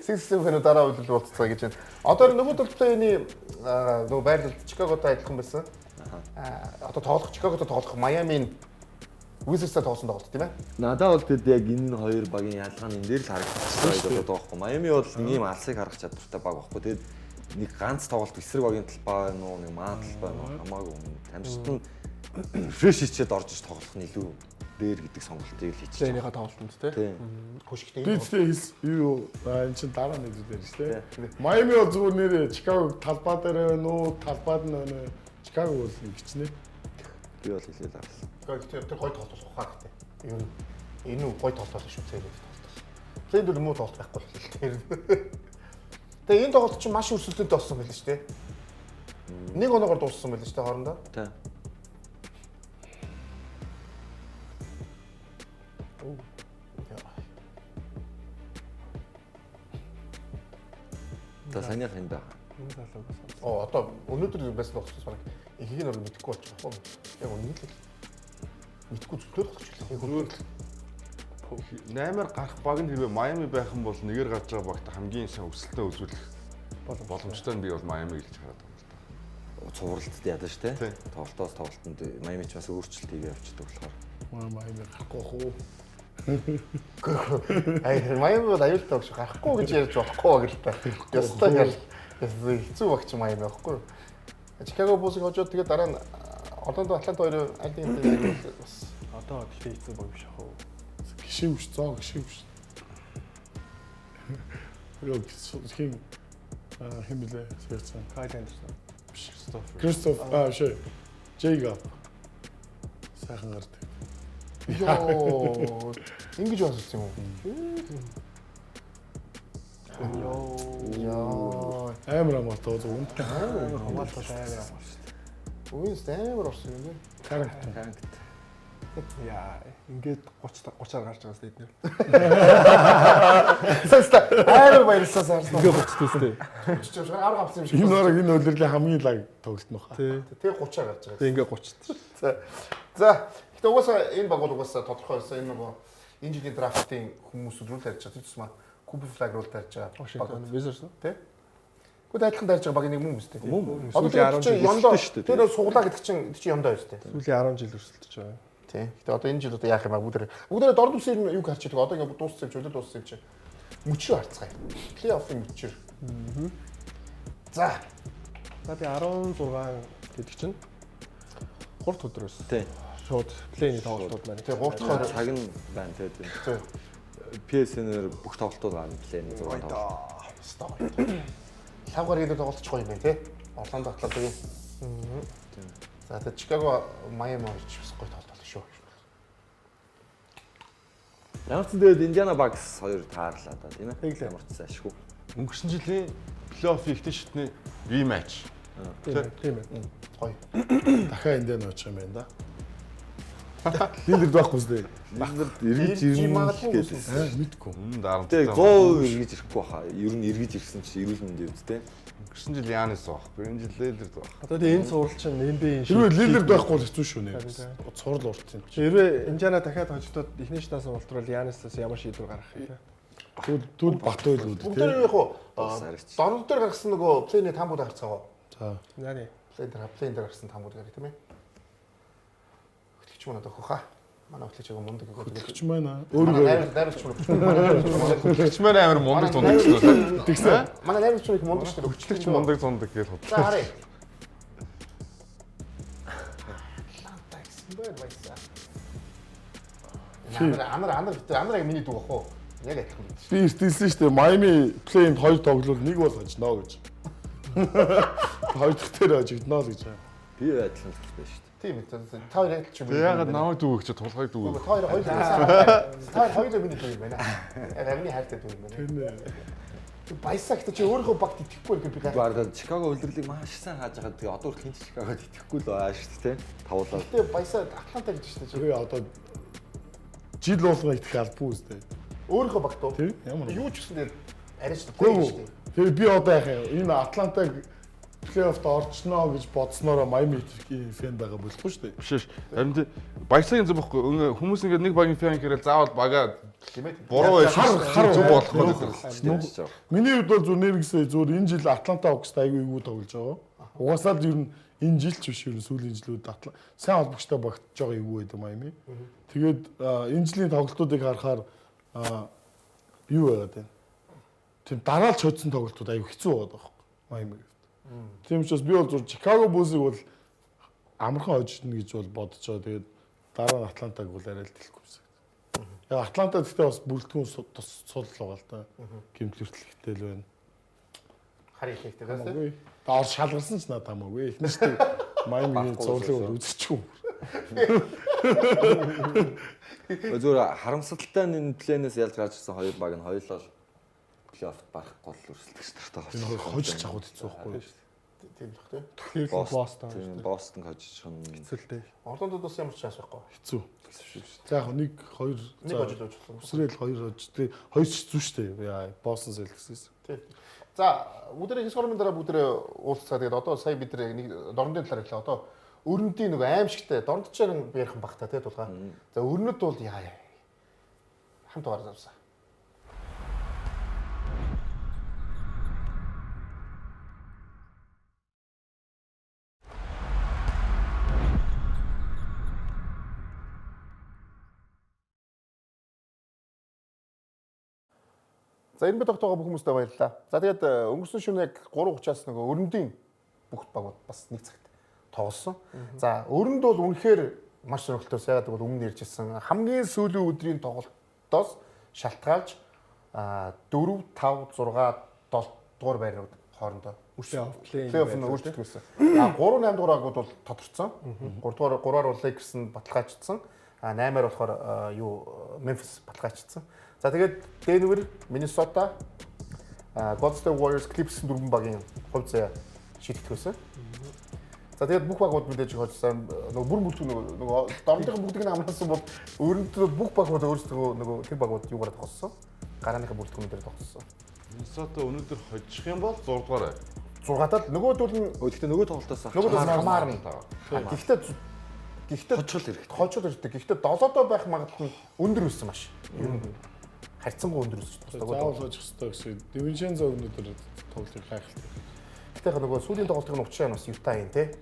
Six Seven дараа удирдал уулзцгаая гэж байна. Одоо нөгөө тал плейний нөгөө байрлал Чикаготой адилхан байсан. Одоо тоглох Чикаготой тоглох Майамийн Wizards-тай тоглосон тоглолт тийм ээ. Надад бол тэд яг энэ хоёр багийн ялгаа нь энэ дээр л харагдчихсан гэж бодоод байгаа байхгүй. Майами бол нэг юм алсыг харах чадвартай баг байхгүй. Тэгээд нэг ганц тоглолт эсрэг багийн талбай байна уу, нэг маа талбай байна уу хамаагүй. Тамирчид нь фреш хийчихэд орж иж тоглох нь илүү дээр гэдэг сонголтыг л хийчих. Энийхээ тоглолтод тий. Хөшигтэй. Би тэгтээ юу энэ чинь дараа нэг зүйл дээр шүү дээ. Майами бол зүгээр нэрээ Чикаго талбай дээр байна уу, талбайд нь байна уу? Чикаго бол ингэчнэ. Би бол хэлээд авсан. Тэгэхээр тэр гой тоглолт болох хаа гэдэг. Ер нь энэ үү гой тоглолт шүү дээ тоглолт. Плейд бол муу тоглолт байхгүй л тэр. Тэгээ энэ тоглолт чинь маш өрсөлдөөнтэй болсон байл шүү дээ. Нэг оноогоор дууссан байл шүү дээ хоорондоо. Тий. За санийх энд байгаа. Энэ залууг бас. Оо одоо өнөөдөр байсан тоглолтоос баг ихийг нь мэдэхгүй болчих واخ. Яг үнэн л мэдэхгүй зүтгэл болчих. Яг Зүгээр 8-аар гарах баг нь хэрвээ Майами байх юм бол нэгээр гарч байгаа багт хамгийн сайн өсөлтөө үзүүлэх боломжтой нь би бол Майами гэж хараад байгаа юм л та. Цувралтд ядаж те. Тоглолтоос тоглолтод Майами ч бас өөрчлөлт хийгээ явчихдаг болохоор. Майами гарахгүй хөө. Ай Майами бол аюултай багш гарахгүй гэж ярьж болохгүй баг л та. Ёстой ял. Хэцүү багч Майами байхгүй юу? Чикаго Буллсыг хожоод тэгээд дараа нь Орландо Атланта хоёр аль нэг нь бас Одоо тэгтээ хэцүү баг биш ах уу. Гişэвш зоо гişэвш. Юу хин хин блэ сэрсэн. Кайл Андерсон. Кристоф аа шээ. Джейкоб. Сайхан гардаг. Йоо. Ингэж болсон юм уу? Йоо. Амар амартай зөв үнэтэй. Хамгаалал амар амар шүү дээ. Үгүй амар орсон юм бэ. Карактер. Каранкт. Яа, ингээд 30 30-аар гарч байгаас эднэр. Сэстэ амар баярлсан саарсан. Ингээд 30 төстэй. 30 авч арга авсан юм шиг. Энэ орог энэ улирлын хамгийн лаг тоглолт нөх. Тий. Тэгээ 30-аар гарч байгаа. Тэг ингээд 30. За. За. Гэтэ угаасаа энэ баг бол угаасаа тодорхой байсан. Энэ нөгөө энэ жилийн драфтын хүмүүсүүд рүү л харж байгаа. Тэр тусмаа Cooper Flag руу л тарьж байгаа. Washington Wizards уу? Тий. Гэхдээ адилхан тарьж байгаа багийн нэг мөн үстэй. Мөн. Одоо Сүүлийн тэр 10 чинь жил ёндоо шүү дээ, тэр суглаа гэдэг чинь тэр чинь ёндоо үстэй. Сүүлийн 10 жил өрсөлдөж байгаа. Тий. Гэтэ одоо энэ жил одоо яах юм аа бүгдээ. Бүгдээ дор дүсээр юг харж байгаа. Одоо ингээ дууссан юм чи өдөр дууссан юм чи. Мөчрөө харцгаая. Плей-оффын мөчр. За. За би 16 гэдэг чинь 3 дахь өдрөөс Тий. шууд плейний тоглолтууд маань. Тий 3 дахь Цаг нь байна тий. Тий. PSN-ээр бүх тоглолтууд гарна плейний 6 тоглолт. Стоп. Лав гаргийн тоглолт ч гоё юм байна тий. Орландо Атлантагийн. За тэгээ Чикаго Майами хоёр ч бас гоё тоглолт болно шүү. Ямар ч тэгээд Индиана Bucks хоёр таарлаа да тийм ээ. Тэглээ. Ямар ч байсан ашгүй. Өнгөрсөн жилийн плей-офф ихтэй шатны рематч. Тийм ээ. Тийм ээ. Гоё. Дахиад энд нөөч юм байна да. Лилэрд байхгүй зү. Лилэрд эргэж Ирж ирнэ магадгүй гэдэг. Аа мэдгүй. Өмнө дарамттай. Тэгээд 100% эргэж ирэхгүй баха. Ер нь эргэж ирсэн чи эрүүл мэндийн хувьд те. Өнгөрсөн жил Янис байхгүй. Энэ жил Лилэрд байх. Одоо тэгээ энэ цуврал чинь NBA-ийн Хэрвээ Лилэрд байхгүй бол хэцүү шүү нэ. Тийм. Цуврал урт юм. Хэрвээ Индиана дахиад хожигдоод эхний шатаас болтруул Янисаас ямар шийдвэр гаргах юм те. Тэгвэл түл бат байлгүй Бүгд тий. яг уу Бас харагч. дорнод дээр гаргасан нөгөө плейний таамгууд харцгаа. За. Яаны Плей дээр плейн дээр гаргасан таамгууд гарах тийм ээ. Хөтлөгч мөн одоо хөхөө. Манай хөтлөгч аяга мундаг гэх. Хөтлөгч маань өөрийгөө найруулагч мөн. Хөтлөгч маань амар мундаг зундаг шүү дээ. Тэгсэн. Манай найруулагч мөн их мундаг шүү дээ. Хөтлөгч мундаг зундаг гэж За худлаа. харъя. Атланта гэсэн байна баясаа. Анар анар битэр анар яг миний дүү бах уу? Яг адилхан бид. Би эртэлсэн шүү дээ. Майами плейнд хоёр тоглол нэг бол хожно гэж. Хоёр дахь дээр хожигдно л гэж. Би адилхан л байна шүү дээ. Тийм ээ. Та хоёр адилхан ч юм. Тэгээ ягаад намайг дүүгэх чи тулгайг дүүгэх. Та хоёр хоёулаа та хоёр хоёулаа миний дүү юм байна. Яг амны хайртай дүү юм байна. Тийм ээ. Баясаа гэхдээ чи өөрийнхөө багт итгэхгүй байх би гайхав. Бараг Чикаго үлрэрлийг маш сайн хааж байхад тэгээ одоо хүртэл хэн ч Чикагод итгэхгүй л байгаа шүү дээ. Тавуулаа. Гэтэ баясаа Атланта гэж шүү дээ. Тэгээ одоо жил болгон итгэх албагүй үстэй. Өөрийнхөө багт уу? Тийм ямар. Юу ч гэсэн дээр арай ч Үгүй. Тэгээ би одоо яах юм? Энэ Атлантаг плей-оффт орчноо гэж бодсноороо Майами Heat-ийн фэн байгаа болохгүй шүү дээ. Биш биш. Харин тий баясагийн зөв бохгүй. Хүмүүс ингээд нэг багийн фэн гэрээл заавал бага Тийм ээ. буруу байж Хар хар зөв болох гэдэг. Миний хувьд бол зүгээр нэргсээ зүгээр энэ жил Атланта Hawks-т айгүй эвгүй тоглож байгаа. Угаасаа л ер нь энэ жил ч биш ер нь сүүлийн жилүүд сайн холбогчтой багтж байгаа эвгүй байдаг Майами. Тэгээд энэ жилийн тоглолтуудыг харахаар юу байгаад байна? Тийм дараалж хоцсон тоглолтууд айгүй хэцүү байгаад байгаа байхгүй Майами. Тийм учраас би бол зүгээр Чикаго Bulls-ыг бол амархан хожигдно гэж бол бодож байгаа. Тэгээд дараа нь Атлантаг бол арай л дэлэхгүй байсан. Яг Атланта гэхдээ бас бүрэлдэхүүн сул байгаа л да. Гэмтэл хүртэл ихтэй л байна. Хар их ихтэй тийм. Хамаагүй. Доор шалгарсан ч надад хамаагүй. Эхнэр чинь Майамигийн зурлыг бол үзчихв. Зүгээр харамсалтай нь энэ плейнээс ялж гарч ирсэн хоёр баг нь хоёулаа плей-оффт барахгүй л өрсөлдөх шатартай Энэ хоёр хожиж авах хэцүү байхгүй. Тийм л бах тийм. Cleveland Boston Тийм, Бостон хожиж нь хэцүүлтэй. Орлондод бас ямар ч шанс байхгүй. Хэцүү. За яг нэг хоёр Нэг хожил уучлаа. Үсрээл хоёр хож. Тэг хоёр ч хэцүү шүү дээ. Яа, Бостон Celtics. Тийм. За бүгдээрээ хэсэг хормын дараа бүгдээрээ уулзцаа. Тэгээд одоо сая бид нэг дорнодын талаар хэллээ. Одоо өрнөдийн нөгөө аимшигтай дорнод ч ярих ярих юм бах та тий тулгаа. За өрнөд бол яа яа. Хамт дугаар завсаа. За энэ бид тогтоогоо бүх хүмүүстээ баярлалаа. За тэгээд өнгөрсөн шөнө яг 3:30-аас нөгөө өрнөдийн бүх багууд бас нэг цагт тоглосон. За өрнөд бол үнэхээр маш сонирхолтой сайд бол өмнө ярьжсэн хамгийн сүүлийн өдрийн тоглолтоос шалтгаалж 4 5 6 7 дугаар байрнууд хоорондоо плей-офф нь өөрчлөлт байсан. А 3 8 дугаар багууд бол тодорцсон. 3 дугаар 3-аар бол Lakers нь баталгаажчихсан. А 8-аар болохоор юу Memphis баталгаажчихсан. За тэгээд Denver, Minnesota, Golden State Warriors, Clippers дөрвөн багийн хувь заяа шийдэгдэх байсан. За тэгээд бүх багууд мэдээж хоцсон нөгөө бүр бүлтг нөгөө дорнодын бүгдийг нь амраасан бол өрнөдөө бүх багууд өөрсдөө нөгөө тэр багууд юугаар тоглосон. Гарааныхаа бүрэлдэхүүн дээр тоглосон. Миннесота өнөөдөр хожих юм бол 6 дугаар. 6-тал нөгөөдөл нь Гэхдээ нөгөө тоглолтоос нөгөөдөл нь хамаарна. Гэхдээ хожил хэрэгтэй. Хожил хэрэгтэй. Гэхдээ 7-доо байх магадлал нь өндөр өссөн маш. Ер нь харьцангуй өндөр өссөн. Заавал хожих хэрэгтэй гэсэн. Дивинчензо өнөөдөр тоглолтыг гайхалтай. Гэхдээ яг нөгөө сүүлийн тоглолтын нь учраа нь бас Юта юм те.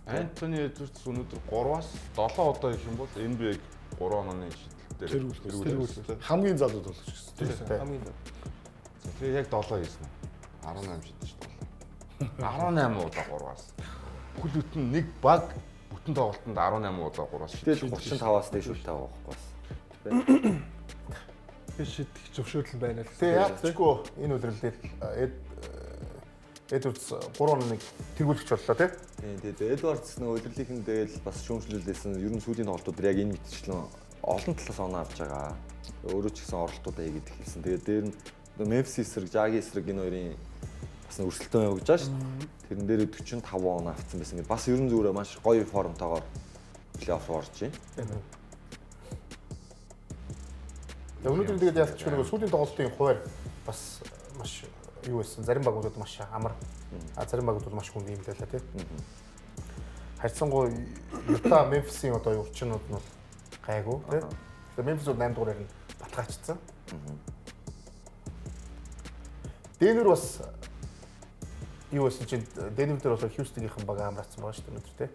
Антони Эдвардс өнөөдөр 3-аас 7 удаа гэх юм бол NBA-г 3 онооны шидэлт дээр Тэргүүлэх. Хамгийн залуу тоглогч гэсэн. Хамгийн За тэгээ яг 7 хийсэн. 18 шидэж 7. 18 удаа 3-аас. Бүхэл бүтэн нэг баг бүтэн тоглолтод 18 удаа 3-аас Тэгэл 35-аас дээш үлтэй байгаа байхгүй бас. Би шийдэх зөвшөөрөл байна л. Тэгээ яалтчгүй энэ удирлал Эдвардс 3-1 тэргүүлэгч боллоо тий. Тийм тийм. Эдвардс нөгөө удирлийнхэн тэгэл бас шүүмжлүүлсэн. Ер нь сүүлийн тоглолтууд дээр яг энэ мэтчлэн олон талаас оноо авч байгаа. Өөрөө ч гэсэн оролтуудаа хийгээд эхэлсэн. Тэгээд дээр нь Мемфис эсрэг, Жаги эсрэг энэ хоёрын бас өрсөлдөөн явагдаж байгаа шүү дээ. Тэрэн дээр 45 оноо авсан байсан. Бас ер нь зүгээр маш гоё формтойгоор плей-офф орж байна. Өнөөдөр тэгээд ялцчих нөгөө сүүлийн тоглолтын хуваар бас маш юу байсан. Зарим багуудад маш амар. А зарим багууд бол маш хүнд юм лээ тий. Харьцангуй Юта, Мемфисийн одоо урчнууд нь бол гайгүй тий. Тэгэхээр Мемфис бол 8 дугаараар нь баталгаажчихсан. Денвер бас юу байсан чинь Денвер дээр болохоор Хьюстонгийн баг амраацсан байгаа шүү дээ өнөөдөр тий.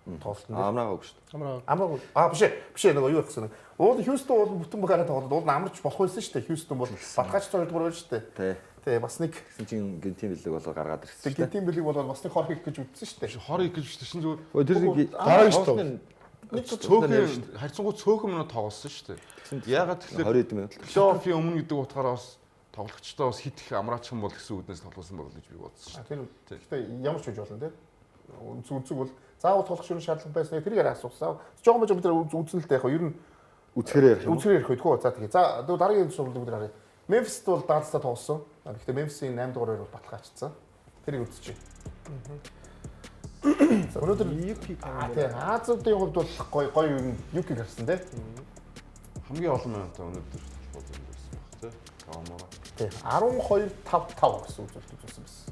Тоглолтын дээр. Амраагүй шүү дээ. Амраа. Амраагүй. Аа биш ээ нөгөө юу гэсэн нэг. Уул Хьюстон бол бүтэн бухаараа тоглоод уул нь амарч болох байсан шүү дээ. Хьюстон бол батгаач 2 дугаар байсан шүү дээ. Тий. Тий бас нэг Тэгсэн чинь гинтийн бэлэг болоо гаргаад ирсэн шүү дээ. гинтийн бэлэг болоод бас нэг хор хийх гэж үзсэн шүү дээ. Хор их гэж биш чинь зүгээр Өө тэр Дараагийн шүү. Нэг цөөхөн харьцангуй цөөхөн минут тоглосон шүү дээ. Яагаад тэгэхээр 20 хэдэн минут л. плей-оффын өмнө гэдэг утгаараа бас тоглогчдоо бас хит их амраачих юм бол гэсэн үднээс тоглосон бол гэж би бодсон шүү Тэр гэхдээ ямар ч үж болно тий. Үнцэг үнцэг бол заавал тоглох шүрэн шаардлага байсан. Тэрийг арай асуусан. Жохон бож бид нар үзэн л дээ яг ер нь Үзэхээрээ ярих юм. үзэхэр ярих үйдгүү. За тэгээ. За дараагийн сургууль бид нар харъя. Мемфист бол Далластай тоглосон. Гэхдээ Мемфисийн 8 дугаар байр бол баталгаажчихсан. Тэрийг үзчихье. За өнөөдөр Юки тий Азуудын хувьд бол гоё гоё юм Юки гарсан тий. дээ. Хамгийн олон минутаа өнөөдөр толгой зөнд байсан баг тий. Камера. Тий 12 5 5 гэсэн үзүүлэлт үзүүлсэн байсан.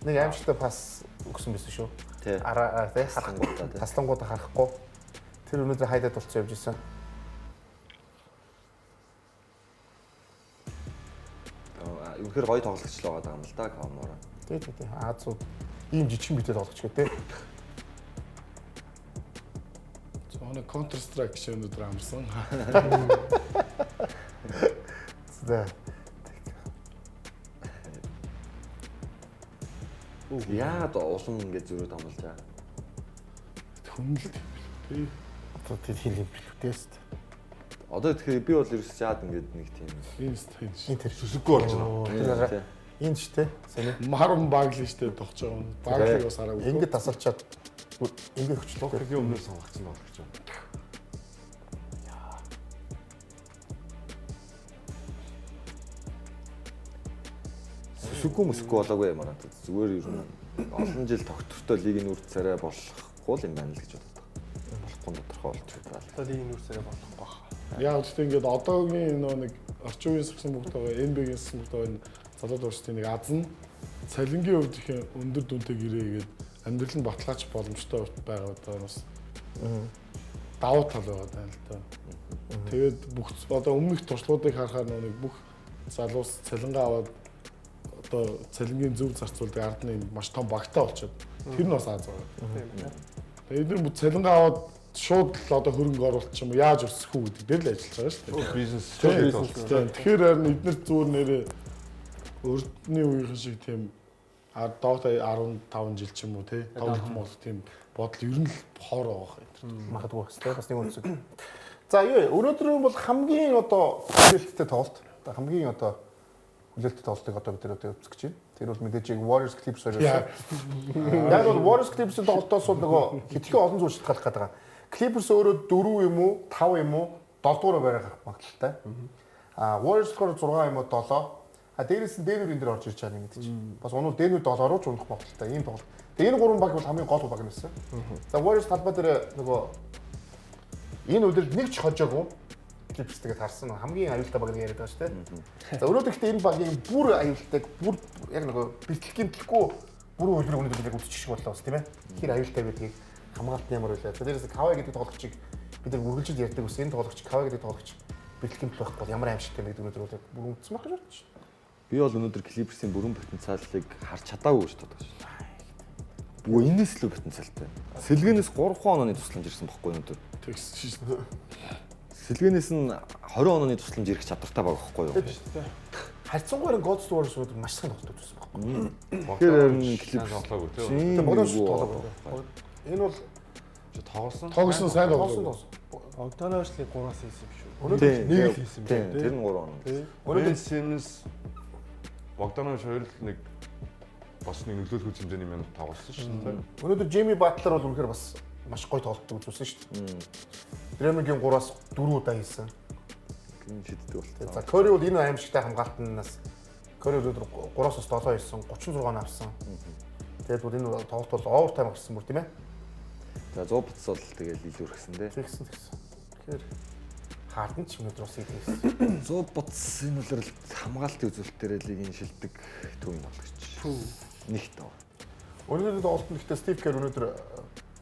Нэг аимшигтай пас өгсөн байсан шүү. Тий. Араа тий Таслангуудаа, тий. Таслангуудаа харахгүй. Тэр өнөөдөр хайдаад болцсон явж исэн. Үнэхээр гоё тоглогч л байгаа юм л да Камера. Тий тий тий. Азууд ийм жижигхэн битэй тоглогч гэ тий. За манай Counter Strike шиг өнөөдөр амарсан. За. Яагаад улам ингэ зөрүүд амлаж байгаа? Хүнэлт юм бэл. Тий. Одоо тэр хин юм бэлүү тест. Одоо тэгэхээр би бол ерөөс яад ингэ нэг тийм. Энэ стейж. Энэ тэр. Сүсэггүй болж байна. Тэр арай Тий. энэ ч тий. Сайн. Марвин Багли штэ тогч байгаа юм. Баглиг бас хараагүй. Ингээд тасалчаад ингээд хөчлөө. Локагийн өмнөөс сонгогдсон тоглогч юм. Сүсэггүй мөсөхгүй болоогүй юм аа. Зүгээр ер нь олон жил тогтвортой лигийн үр царай болохгүй л юм байна л гэж боддог. Болохгүй нь тодорхой болчиход байна. Одоо лигийн нүрсээрээ болохгүй баха. Яг ч тийм ингээд одоогийн нөө нэг орчин үеийн сагсан бүгд байгаа NBA-гийн сагсан бүгд байгаа энэ залуу дуурчдын нэг аз нь цалингийн хувьд их өндөр дүнтэй гэрээгээд амьдрал нь баталгаач боломжтой байгаа одоо бас давуу тал байгаа даа л да. Тэгээд бүх одоо өмнөх туршлагуудыг харахаар нөө нэг бүх залуус цалингаа аваад одоо цалингийн зөв зарцуулдаг ард нь маш том багтаа болчиход тэр нь бас аз байгаа. Тийм ээ. Тэгээд эдгээр бүх цалингаа аваад шууд л одоо хөрөнгө оруулалт ч юм уу яаж өсөх үү гэдэг дээр л ажиллаж байгаа шүү дээ. Бизнес Тийм. Тэгэхээр харин эдгээр зүгээр нэрээ өрдний үеийнхэн шиг тийм доод 15 жил ч юм уу тий тоглох молох тийм бодол ер нь л хор байгаа юм. Магадгүй бас тий бас нэг үнсэг. За юу өнөөдөр бол хамгийн одоо хүлээлттэй тоглолт. Одоо хамгийн одоо хүлээлттэй тоглолтыг одоо бид нар одоо үзэх гэж байна. Тэр бол мэдээж яг Warriors Clippers хоёр байсан. Яг бол Warriors Clippers-ийн тоглолтоос бол нөгөө хитгэн олон зүйл шалтгаалах гэдэг байгаа. Clippers өөрөө 4 юм уу, 5 юм уу, 7 дугаар байраа гарах магадлалтай. А Warriors болохоор 6 юм уу 7. А дээрээс нь Denver энэ дэр орж ирж байгаа юм мэдээж. Бас унуул Denver 7 руу ч унах магадлалтай ийм тоглолт. Тэгээ энэ гурван баг бол хамгийн гол баг нэсэн. За Warriors талбай дээр нөгөө энэ өдөр нэг ч хожоогүй Clippers тэгээд харсан хамгийн аюултай баг нэг яриад байгаа шүү дээ. За өнөөдөр гэхдээ энэ багийн бүр аюултайг бүр яг нөгөө бэлтгэл гэмтлэхгүй бүрэн үлгэр өнөөдөр бид яг үзчих шиг боллоо бас тийм ээ. Хэр аюултай байдгийг хамгаалт нь ямар байлаа. За дээрээс Кавай гэдэг тоглогчийг бид нар үргэлжил ярьдаг ус энэ тоглогч Кавай гэдэг тоглогч бэлтгэл гэмтэл байхгүй бол ямар аимшигтай юм гэдэг өнөөдөр бол яг бүрэн үзсэн байх гэж бодож байна. Би бол өнөөдөр Clippers-ийн бүрэн потенциалыг харж чадаагүй гэж бодож байна. Бүү энэс илүү потенциалтай. Сэлгэнээс 3 онооны тусламж ирсэн бохгүй өнөөдөр. Тэгсэн шүү дээ. Сэлгэнээс нь 20 онооны тусламж ирэх чадвартай баг байхгүй юу? Харьцангуй Golden State Warriors өнөөдөр маш сайн тоглолт үзсэн байхгүй. Тэгэхээр харин Clippers тоглоогүй тий. Тийм Богданович тоглоогүй. Энэ бол Тоглосон. Тоглосон сайн тоглосон тоглоо. тоглосон. Богдановичийн 3-аас хийсэн юм шүү. Өнөөдөр Нэг л хийсэн юм Тийм, шүү. тэр нь 3 оноо. Өнөөдөр Ben Simmons Богданович хоёр л нэг бас нэг нөлөөлөх хэмжээний минут тоглосон шүү дээ. Өнөөдөр Джейми Батлер бол үнэхээр бас маш гоё тоглолт үзүүлсэн шүү дээ. Дремигийн 3-аас 4 удаа хийсэн. Энэ шиддэг болтой. За Кори бол энэ аимшигтай хамгаалтнаас Кори өнөөдөр 3-аас 7 хийсэн, 36 он авсан. Тэгээд бүр энэ тоглолт бол овертайм гарсан бүр тийм ээ. За 100 буцс бол тэгэл илүү өргөсөн дээ. Тэгсэн тэгсэн. Тэгэхээр Харден ч өнөөдөр бас хийсэн. 100 буцс энэ үлрэлт хамгаалтын үзүүлэлтээр лигийн шилдэг төвийн тоглогч. Нэгт тав. Өнөөдрийн тоглолтод гэхдээ Стив Кер өнөөдөр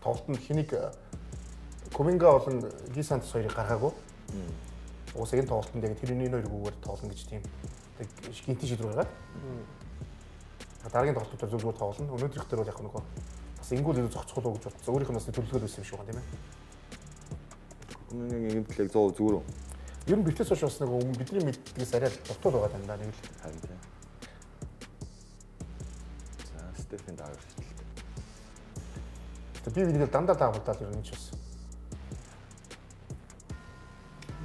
тоглолтод хэнийг Куминга болон Гисантс хоёрыг гаргаагүй. Угсаа энэ тоглолтод яг тэрний энэ хоёргүйгээр тоглоно гэж тийм гинти шийдвэр гаргаад. Дараагийн тоглолтуудаар зөв зүгээр тоглоно. Өнөөдрийнх дээр бол яг нөгөө Бас ингүүл илүү зохицох уу гэж бодсон. Өөрийнх нь бас төлөвлөгөө байсан юм шиг байна тийм ээ. Нэг юм талыг 100 зүгээр үү? Ер нь битээс хойш бас нэг өмнө бидний мэддгээс арай л дутуу байгаа даа нэг л. Харин тийм. За, Стефен даагар шийдэлт. Гэтэ би бинийг дандаа даавалдаал ер нь ч бас.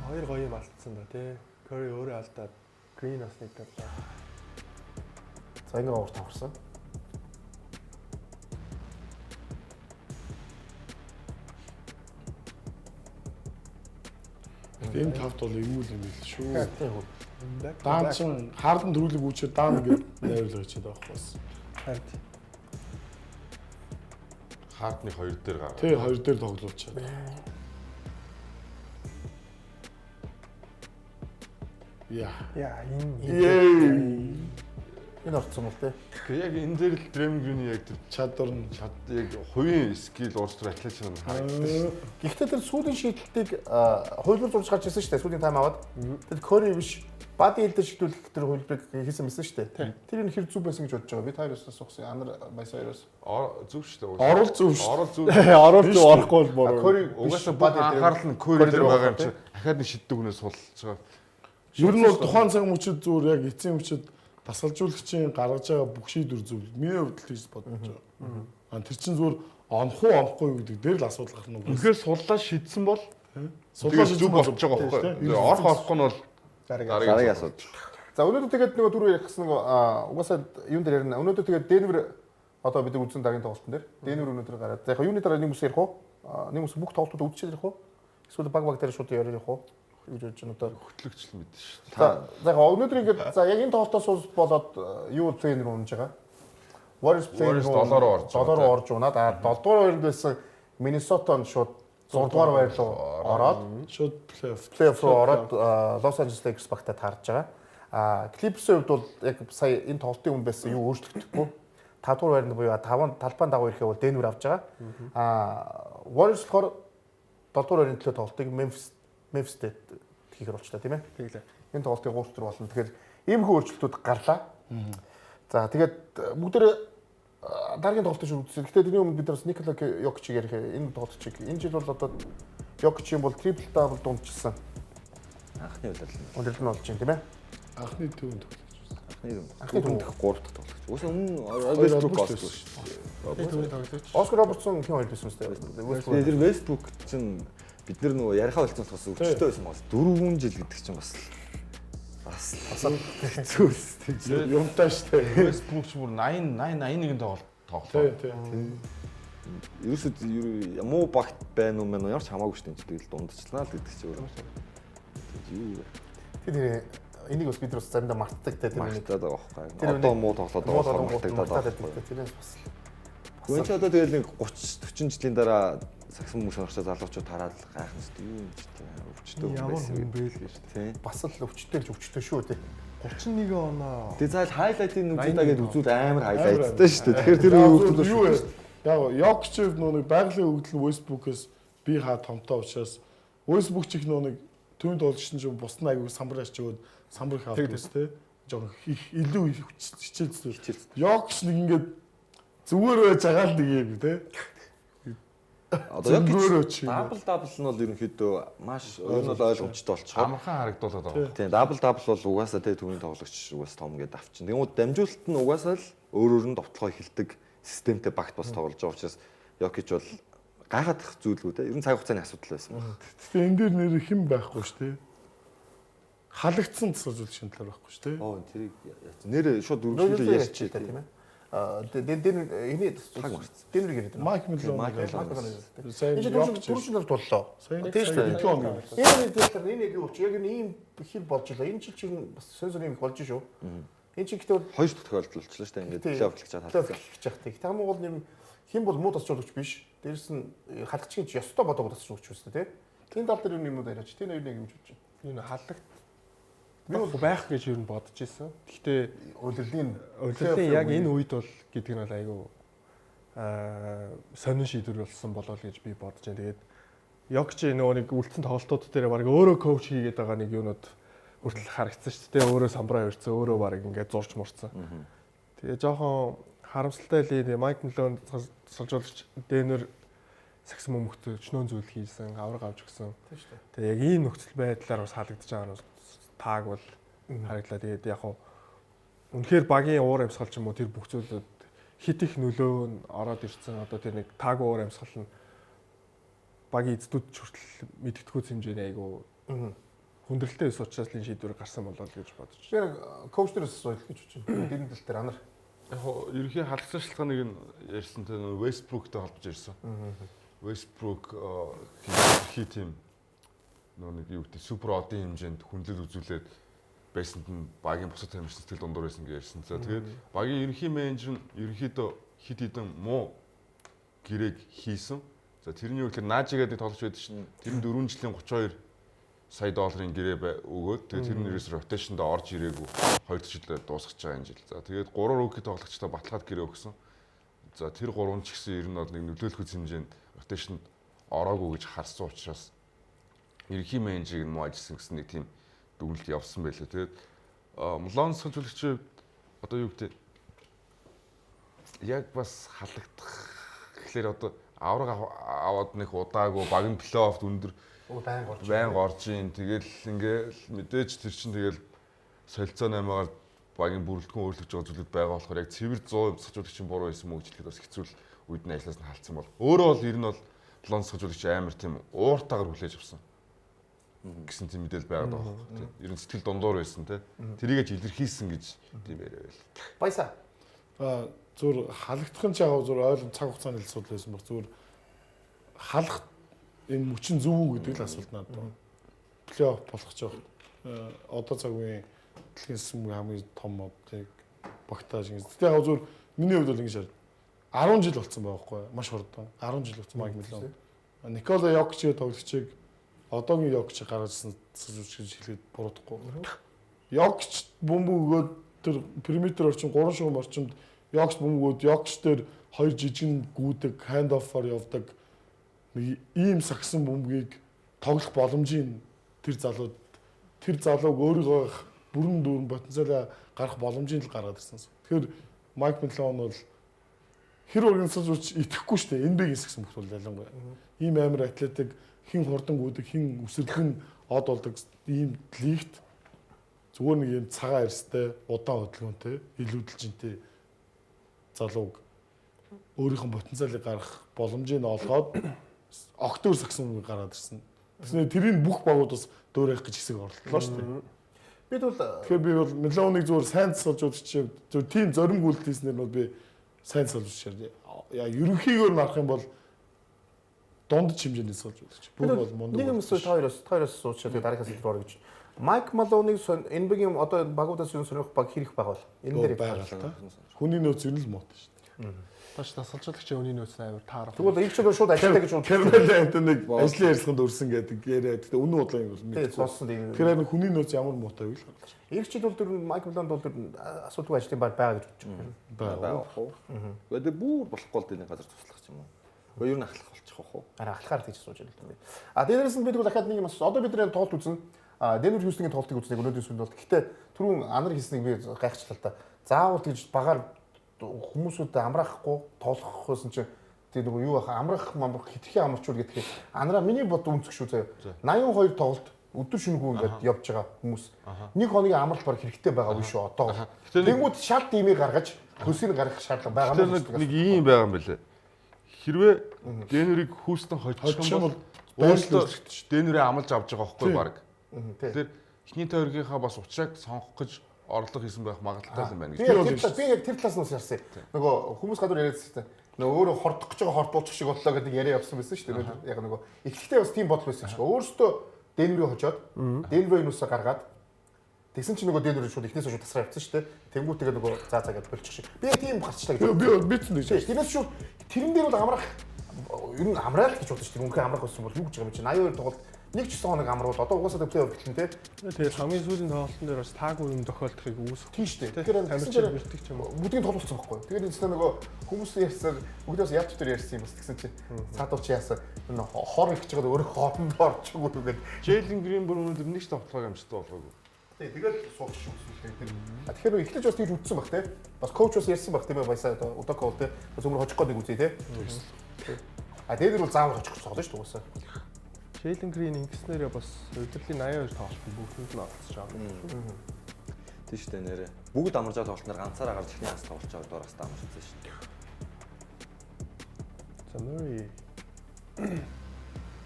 Хоёр гоё юм алдсан да тий. Curry өөрөө алдаад Green бас нэг талаа. За ингэ урт таварсан. Энэ тавт бол эвгүй юм бил шүү. Тийм үү. Даан чин Хардан төрүүлэг үүчээр даан ингээд найруулга хийгээд байгаа байхгүй бас. Харин Хардны хоёр дээр гараа. Тий, хоёр дээр тоглуулчихад. Яа. яа энэ Энэ орцсон бол тий. Тэгэхээр яг энэ дээр л Дреймон Грины яг тэр Чадвар нь чад яг хувийн скил уус төр атлетик нь харагддаг шүү. Гэхдээ тэр сүүлийн шийдэлтийг хувилбар зурж гарч ирсэн шүү дээ. Сүүлийн тайм аваад. Тэр Curry биш Бади хил дээр шигтүүлэх тэр хувилбарыг хийсэн мэсэн шүү дээ. Тэр энэ хэр зүв байсан гэж бодож байгаа. Би та хоёроос асуусан. Анар баясаа хоёроос. Зөв шүү дээ. Орол зөв шүү. Орол зөв. Орол зүг орохгүй бол буруу. Curry биш Угаасаа Бади бүх хил дээр анхаарал нь Curry дээр байгаа юм чи дахиад нэг шиддэг хүнээс сулж байгаа. Ер нь бол тухайн цаг мөчид зүгээр яг эцсийн мөчид дасгалжуулагчийн гаргаж байгаа бүх шийдвэр зөв. Миний хувьд л тийж бодож байгаа. А тэр чинь зүгээр онох уу онохгүй юу гэдэг дээр л асуудал гарна уу? Үнэхээр суллаа шидсэн бол Суллаа тэгээд зөв болж байгаа байхгүй юу? Орох орохгүй нь бол Дараагийн асуудал. За өнөөдөр тэгээд нөгөө түрүү ярих гэсэн нөгөө угаасаа юун дээр ярина. Өнөөдөр тэгээд Денвер одоо бид үзсэн дараагийн тоглолтын дээр Денвер өнөөдөр гараад. За яг юуны дараа нэг үс ярих уу? Нэг үс бүх тоглолтууд үзчихэл ярих уу? Эсвэл баг баг дээр шууд ярих уу? Юу гэж бодож байна одоо. хөтлөгч л мэдэн шүү дээ. За за яг өнөөдөр ингээд за яг энэ тоглолтоос болоод юу плей рүү унж байгаа. Warriors play Warriors долоо руу орж долоо руу орж унаад а 7 дугаар байранд байсан Minnesota нь шууд 6 дугаар байр руу ороод шууд плей-офф. плей-офф руу ороод Los Angeles Lakers багтаа таарж байгаа. А Clippers-ийн хувьд бол яг сая энэ тоглолтын өмнө байсан юу өөрчлөгдөхгүй. 5 дугаар байранд буюу 5 талбайн дагуу ирэхээ бол Denver авч байгаа. А Warriors болохоор 7 дугаар байрны төлөө тоглолтыг Memphis-тэй хийхэр болчлаа тийм ээ. Тэглээ. Энэ тоглолтын 3 4 болно. Тэгэхээр иймэрхүү өөрчлөлтүүд гарлаа. За тэгээд бүгдээрээ дараагийн тоглолтыг шууд үзсэн. Гэхдээ тэрний өмнө бид нар бас Никола Йокичийг ярих. Энэ тоглолтчийг. Энэ жил бол одоо Йокич юм бол трипл дабл дундчилсан. Анхны удирдал нь. Удирдал нь болж байна тийм ээ. Анхны төвөнд тоглож байсан. Анхны Анхны дэх 3 дахь тоглогч. Угаасаа өмнө Хоёр Westbrook албан олсон шүү дээ. Төвийн тоглогч. Оскар Робертсон хэн хоёр байсан юм бэ? Тэр Westbrook чинь бид нар нөгөө ярихаа болцсон бас өвчтөй байсан бас 4 жил гэдэг чинь бас бас хэцүү үстэй. Юмтай штэ. Westbrook ч бүр 80 80 81 тоглолт тоглоо. Тий, тий. Ерөөсөө муу багт байна уу мэн ямар ч хамаагүй шүү дээ. Тэгэл дундчлаа л гэдэг чинь өөрөө. Юу вэ? Тэр энийг бас бид нар бас заримдаа мартдаг те тэр нэг. Мартаад байгаа байхгүй. Тэр Одоо муу тоглоод Муу байгаа тоглоод мартагдаад мартаад байгаа байхгүй. байдаг те. Тэрнээс бас Гүн чи одоо тэгэл нэг 30 40 жилийн дараа сагсан хүмүүс сонирхож залуучууд хараад гайхна шүү дээ. Юу юм чи тийм өвчтөй хүн Ямар байсан хүн гэдэг. бэ л гэж. Тий. бас л өвчтөй л өвчтөй шүү те. 31 оноо. Тэгээ заал хайлайтын үзүүлээ гэдээ үзүүл амар Амар хайлайттай шүү дээ. Тэгэхээр тэр Яг үйл юу вэ? Яг Йокичев нөө нэг байгалийн өгдөл нь Westbrook-ээс би хаа томтой учраас Westbrook ч их нөө нэг төвөнд тоглогч чинь бус нь аягүй самбар арч өгөөд самбар их авдаг ус те. Жохон их илүү их хичээлцтэй. Йокич нэг ингээд зүгээр байж байгаа л нэг юм те. Одоо яг Зөнгөөрөө ч юм уу. дабл дабл нь бол ерөнхийдөө маш ер нь бол ойлгомжтой болчихоор. Амархан харагдуулаад байгаа. Тийм дабл дабл бол угаасаа тэ төвийн тоглогч угаас том гэдээ авчин. Тэгмүүд дамжуулалт нь угаасаа л өөр өөр нь довтлогоо эхэлдэг системтэй багт бас тоглож байгаа учраас Йокич бол гайхах зүйлгүй те. Ер нь цаг хугацааны асуудал байсан байна. Гэтэ энэ дээр нэр хэн байхгүй ш те. Халагдсан тасгалжуулагчийн талаар байхгүй ш те. Оо тэрийг нэр шууд үргэлжлүүлээ ярьчих тийм ээ. А дэн дэн эний Таг марцсан. Денвер яриад байна. Майк Мэлон. Майк Майк Мэлон. Мэлон. Сайн Энэ Йокич. чинь түрүүшнээр туллаа. Сайн Тийм шүү дээ. хэдэн он юм. Энэ нэг дээр энэ яг юу ч яг энэ ийм хэр болж илаа. Энэ чинь бас сэн сэн юм их болж шүү. Энэ чинь гэхдээ Хоёр дахь тохиолдол болчихлоо шүү дээ. Ингээд плей-офф гэж плей-офф таалагдсан. хийж явах тийм. Хамгийн гол нь хэн бол муу тасчлуулагч биш. Дээрэс нь халагчгийн ч ёстой бодоог тасчлуулагч үстэй тийм. Тийм тал дээр юм юмуд яриач. Тийм хоёр нэг юм ч бодож байна. Энэ халагт би бол байх гэж ер нь бодож исэн. Гэхдээ Улирлын улирлын яг энэ үед бол гэдэг нь бол айгүй сонин шийдвэр болсон болоо л гэж би бодож байна. Тэгээд Йокч нөгөө нэг үлдсэн тоглолтууд дээр баг өөрөө коуч хийгээд байгаа нэг юунууд хүртэл харагдсан шүү дээ. Өөрөө самбараа ирсэн, өөрөө баг ингээд зурч мурцсан. Тэгээ жоохон Харамсалтай л Майк Мэлон тасалжуулагч Денвер сагсан бөмбөгт чнөөн зүйл хийсэн, авраг авч өгсөн. Тийм шүү дээ. Тэгээ яг ийм нөхцөл байдлаар бас хаалгадж байгаа нь тааг бол харагдлаа. Тэгээд яг хуу үнэхээр багийн уур амьсгал ч юм уу тэр бүх зүйлүүд хит их нөлөө нь ороод ирсэн. Одоо тэр нэг таагүй уур амьсгал нь багийн эздүүд ч хүртэл мэдгэдэггүй хэмжээний айгу хүндрэлтэй ус учраас л энэ шийдвэр гарсан болоо л гэж бодож. Би нэг коуч дээрээс асууя гэж бодож байна. Дэрэн тал дээр анар. Яг хоо ерөнхий халдсан шалтгааныг нь ярьсан тэ нөгөө Westbrook-тэй холбож ярьсан. Westbrook хий тийм нөгөө нэг юу гэдэг супер одын хэмжээнд хүндлэл үзүүлээд байсанд нь багийн бусад тамирчин сэтгэл дундуур байсан гэж ярьсан. За тэгээд багийн ерөнхий менежер нь ерөнхийдөө хид хідэн муу гэрээг хийсэн. За тэрний юу гэхээр Нажи гэдэг нэг тоглогч байдаг шин. Тэр нь 4 жилийн 32 сая долларын гэрээ өгөөд тэгээд тэр нь ерөөс ротейшнд орж ирээгүй 2 дахь жилээ дуусгаж байгаа энэ жил. За тэгээд 3 рүүки тоглогчтой баталгаад гэрээ өгсөн. За тэр 3 ч гэсэн ер нь бол нэг нөлөөлөх хэмжээнд ротейшнд ороогүй гэж харсан учраас ерөнхий менежерийг нь муу ажилласан гэсэн нэг тийм дүгнэлт явсан байлээ. Тэгээд Млон суулжуулагчийн хувьд одоо юу гэдэг яг бас халагдах гэхлээр одоо авраг аваад нэг удаагүй баг нь плей-оффт өндөр Байнга орж. Байнга орж ийн. Тэгэл ингээл мэдээж тэр чинь тэгэл солилцоо 8-аар багийн бүрэлдэхүүн өөрчлөж байгаа зүйлүүд байгаа болохоор яг цэвэр 100% засажуулагчийн буруу байсан мөн гэж хэлэхэд бас хэцүү л үед нь ажлаас нь халдсан бол. Өөрөө бол ер нь бол Лон засажуулагч амар тийм ууртаагаар хүлээж авсан гэсэн тийм мэдээлэл байгаад байгаа байхгүй тийм. Ер нь сэтгэл дундуур байсан тийм. Тэрийгэ ч илэрхийлсэн гэж тийм яриа байл. Баясаа. Аа зүгээр халагдах нь ч яг зүгээр ойлгом цаг хугацааны л асуудал байсан баг. Зүгээр халах энэ мөчин зөв үү гэдэг л асуулт надад байна. Плей-офф болох ч байх. Одоо цаг үеийн дэлхийн сүм хамгийн том модыг багтааж ингэж. Гэтэ яг зүгээр миний хувьд бол ингэж хард. 10 жил болсон байгаа байхгүй маш хурдан. 10 жил болсон Майк Мэлон. Никола Йокич тоглогчийг одоогийн Йокич гаргажсэн гэж хэлээд буруудахгүй. Йокич бөмбөг өгөөд тэр периметр орчим 3 шугам орчимд Йокич бөмбөг өгөөд Йокич дээр хоёр жижигэн гүйдэг, hand off-оор явдаг нэг ийм сагсан бөмбөгийг тоглох боломжийг тэр залууд тэр залууг өөрийгөө бүрэн дүүрэн потенциалаа гарах боломжийг л гаргаад ирсэн. Тэгэхээр Майк Мэлон бол хэр организацч итгэхгүй шүү дээ. NBA-ийн сагсан бөхт бол ялангуяа. Ийм амар атлетик, хин хурдан гүйдэг, хин өсөрлөн од болдог ийм лигт зүгээр нэг ийм цагаан арьстай, удаан хөдөлгөөнтэй, илүүдэлжинтэй залууг өөрийнх нь потенциалыг гаргах боломжийг олгоод октоор сагсан үнийг гаргаад ирсэн. Тэгснэ тэрийг бүх багууд бас дөөрөх гэж хэсэг орлоо шүү дээ. Бид бол Тэгэхээр би бол Мелоныг зүгээр сайн тасалжуулагч зүгээр тийм зоримг үйлдэл хийснээр нь бол би сайн тасалжуулагч. Яа ерөнхийгөөр нь харах юм бол дунд хэмжээний тасалжуулагч. Бүр бол мундаг. Нэг юм эсвэл та хоёроос суучаа тэгээд дараагаас рүү орё гэж. Майк Малоныг NBA-гийн одоо багуудаас юу сонирх баг хэрэг байгаа бол энэ дээр байгаа л та. Хүний нөөц ер нь л муутай шүү дээ. Тооч тасалжуулагчийн үний нөөц амар таарах. Тэгвэл их чиг шууд ажилтаа гэж бодсон. Кармел Антониг ажлын ярилцлаганд өрсөн гэдэг яриа. Гэтэ үнэн бодлоо юм бол Тийм мэдгүй. сонссон тийм. Тэгэхээр харин хүний нөөц ямар муутай вэ л харж Их чиг бол тэр Майк Малонд бол тэр асуудалгүй ажлын баг байгаа гэж бодож байна. байгаа. Байх уу. Тэгээд бүр болохгүй л энэ газар туслах юм уу. Гэхдээ ер нь ахлах болчих واخ уу. Арай ахлахаар тийж сууж ирэл юм бэ. А дээрээс нь бид бол дахиад нэг юм асуу. Одоо бид нар тоглолт үзнэ. А Денвер Хьюстоны тоглолтыг үзнэ өнөөдрийн сүнд бол. Гэхдээ түрүүн анар хийснийг би гайхчлаа л та. Заавал тэгж багаар хүмүүсүүд амраахгүй тоглохгүйсэн чинь тэг нөгөө юу баха амрах мамрах хитрхи амарчуул гэдгийг анараа миний бод үнцэх шүү заяа. 82 тоглолт өдөр шөнөгүй ингээд явж байгаа хүмүүс. Нэг хоногийн амралт баг хэрэгтэй байгаа үгүй шүү одоо. Тэнгүүд шал димийг гаргаж хөлсийг гаргах шаардлага байгаа Тэр мó нэг нэг ийм байгаа юм билээ. Хэрвээ Денверийг Хьюстон хожчих юм бол Хожих юм бол өөрөөсөө Денверийг амлаж авч байгаа байхгүй баг. Тийм. Тэгэхээр эхний тойргийнхаа бас учрааг сонгох гэж орлого хийсэн байх магадлалтай юм байна Би гэж. яг тэр би яг тэр талаас нь бас ярьсан. Нөгөө хүмүүс гадуур яриадсэн чинь нөгөө өөрөө хордох гэж байгаа хордуулчих шиг боллоо гэдэг яриа явсан байсан шүү дээ. Яг нөгөө эхлэхдээ бас тийм бодол байсан чинь өөрөөсөө Денверийг хожоод Денверийг нүсээ гаргаад тэгсэн чинь нөгөө Денвер шууд эхнээс шууд тасраа явцсан шүү дээ. Тэнгүүт тэгээ нөгөө заа заа гэдээ болчих шиг. Би яг тийм гарчлаа гэж. Би би ч нэг Тийм. Тэрнээс шууд тэрэн дээр бол амрах ер нь амраал гэж бодож шүү дээ. Үнэхээр амрах байсан бол юу гэж байгаа юм чи 82 тоглолт нэг ч гэсэн хоног амруул одоо угаасаа плей офф гэлэн те. Тэгээд хамгийн сүүлийн тоглолтын дээр бас таагүй юм тохиолдохыг үүсэх. Тийм шүү дээ. Тэгэхээр тэгсэн Тамирчин чинь бэртэг ч юм уу. бүгдийг тоглолцсон байхгүй. Тэгээд энэ чинь нөгөө хүмүүс ярьсаар бүгдээс яд дотор ярьсан юм бас тэгсэн чинь цаадуур чи яасан хор их гэж байгаа өөрөө хоорондоо орчихгүй гэдэг. Джейлен Грин бүр өнөөдөр нэг ч тоглохыг амжилттай болгоогүй. Тий, тэгэл суух шүү гэсэн тэр. А тэгэхээр эхлэж бас тэгж үтсэн баг тий. Бас коуч бас ярьсан баг тийм ээ баясаа одоо Удока бол тий. Бас өмнө хожих гээд нэг үзье тий. А Денвер бол заавал хожих гэж тоглоно шүү дээ угаасаа. Джейлен Грин ингэснээрээ бас удирдлын 82 тоглолтод бүгдэнд нь оролцож байгаа юм. Тийм шүү дээ нэрээ. Бүгд амарч байгаа тоглолтноор ганцаараа гарч эхний хагас тоглож байгаа дураас та амарчсан шүү дээ. За Murray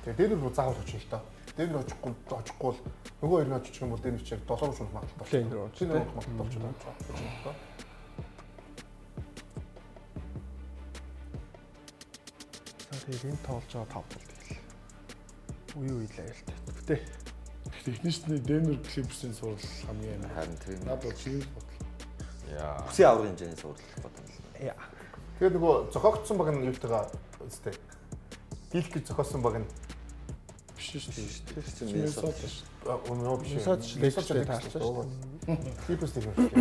Тэгээ Денвер бол заавал хожих л доо. Денвер хожихгүй хожихгүй бол нөгөө хоёр нь хожих юм бол Денвер чи яг 7 руу шунах магадлал болчих. Плей-ин рүү орж, Тийм рүү магадлал болчих юм доо. За тэгээд энэ тоглож байгаа тав бол тэгэл. Үе үе л аюултай. Гэтэ Гэхдээ эхний шатны Денвер Clippers-ийн сурал хамгийн амар. Харин тийм. Надад бол чигээр бодлоо. Яа. Бүсийн аврагын хэмжээний сурал болох юм л. яа. Тэгээд нөгөө зохиогдсон баг нь юутайгаа үстэй. Дийлх гэж зохиосон баг нь Биш шүү дээ. Тэр чинь Миннесота Миннесота шүү. Өнөө биш. Миннесота ч Lakers-тэй таарсан шүү дээ. Clippers тийм юм шиг.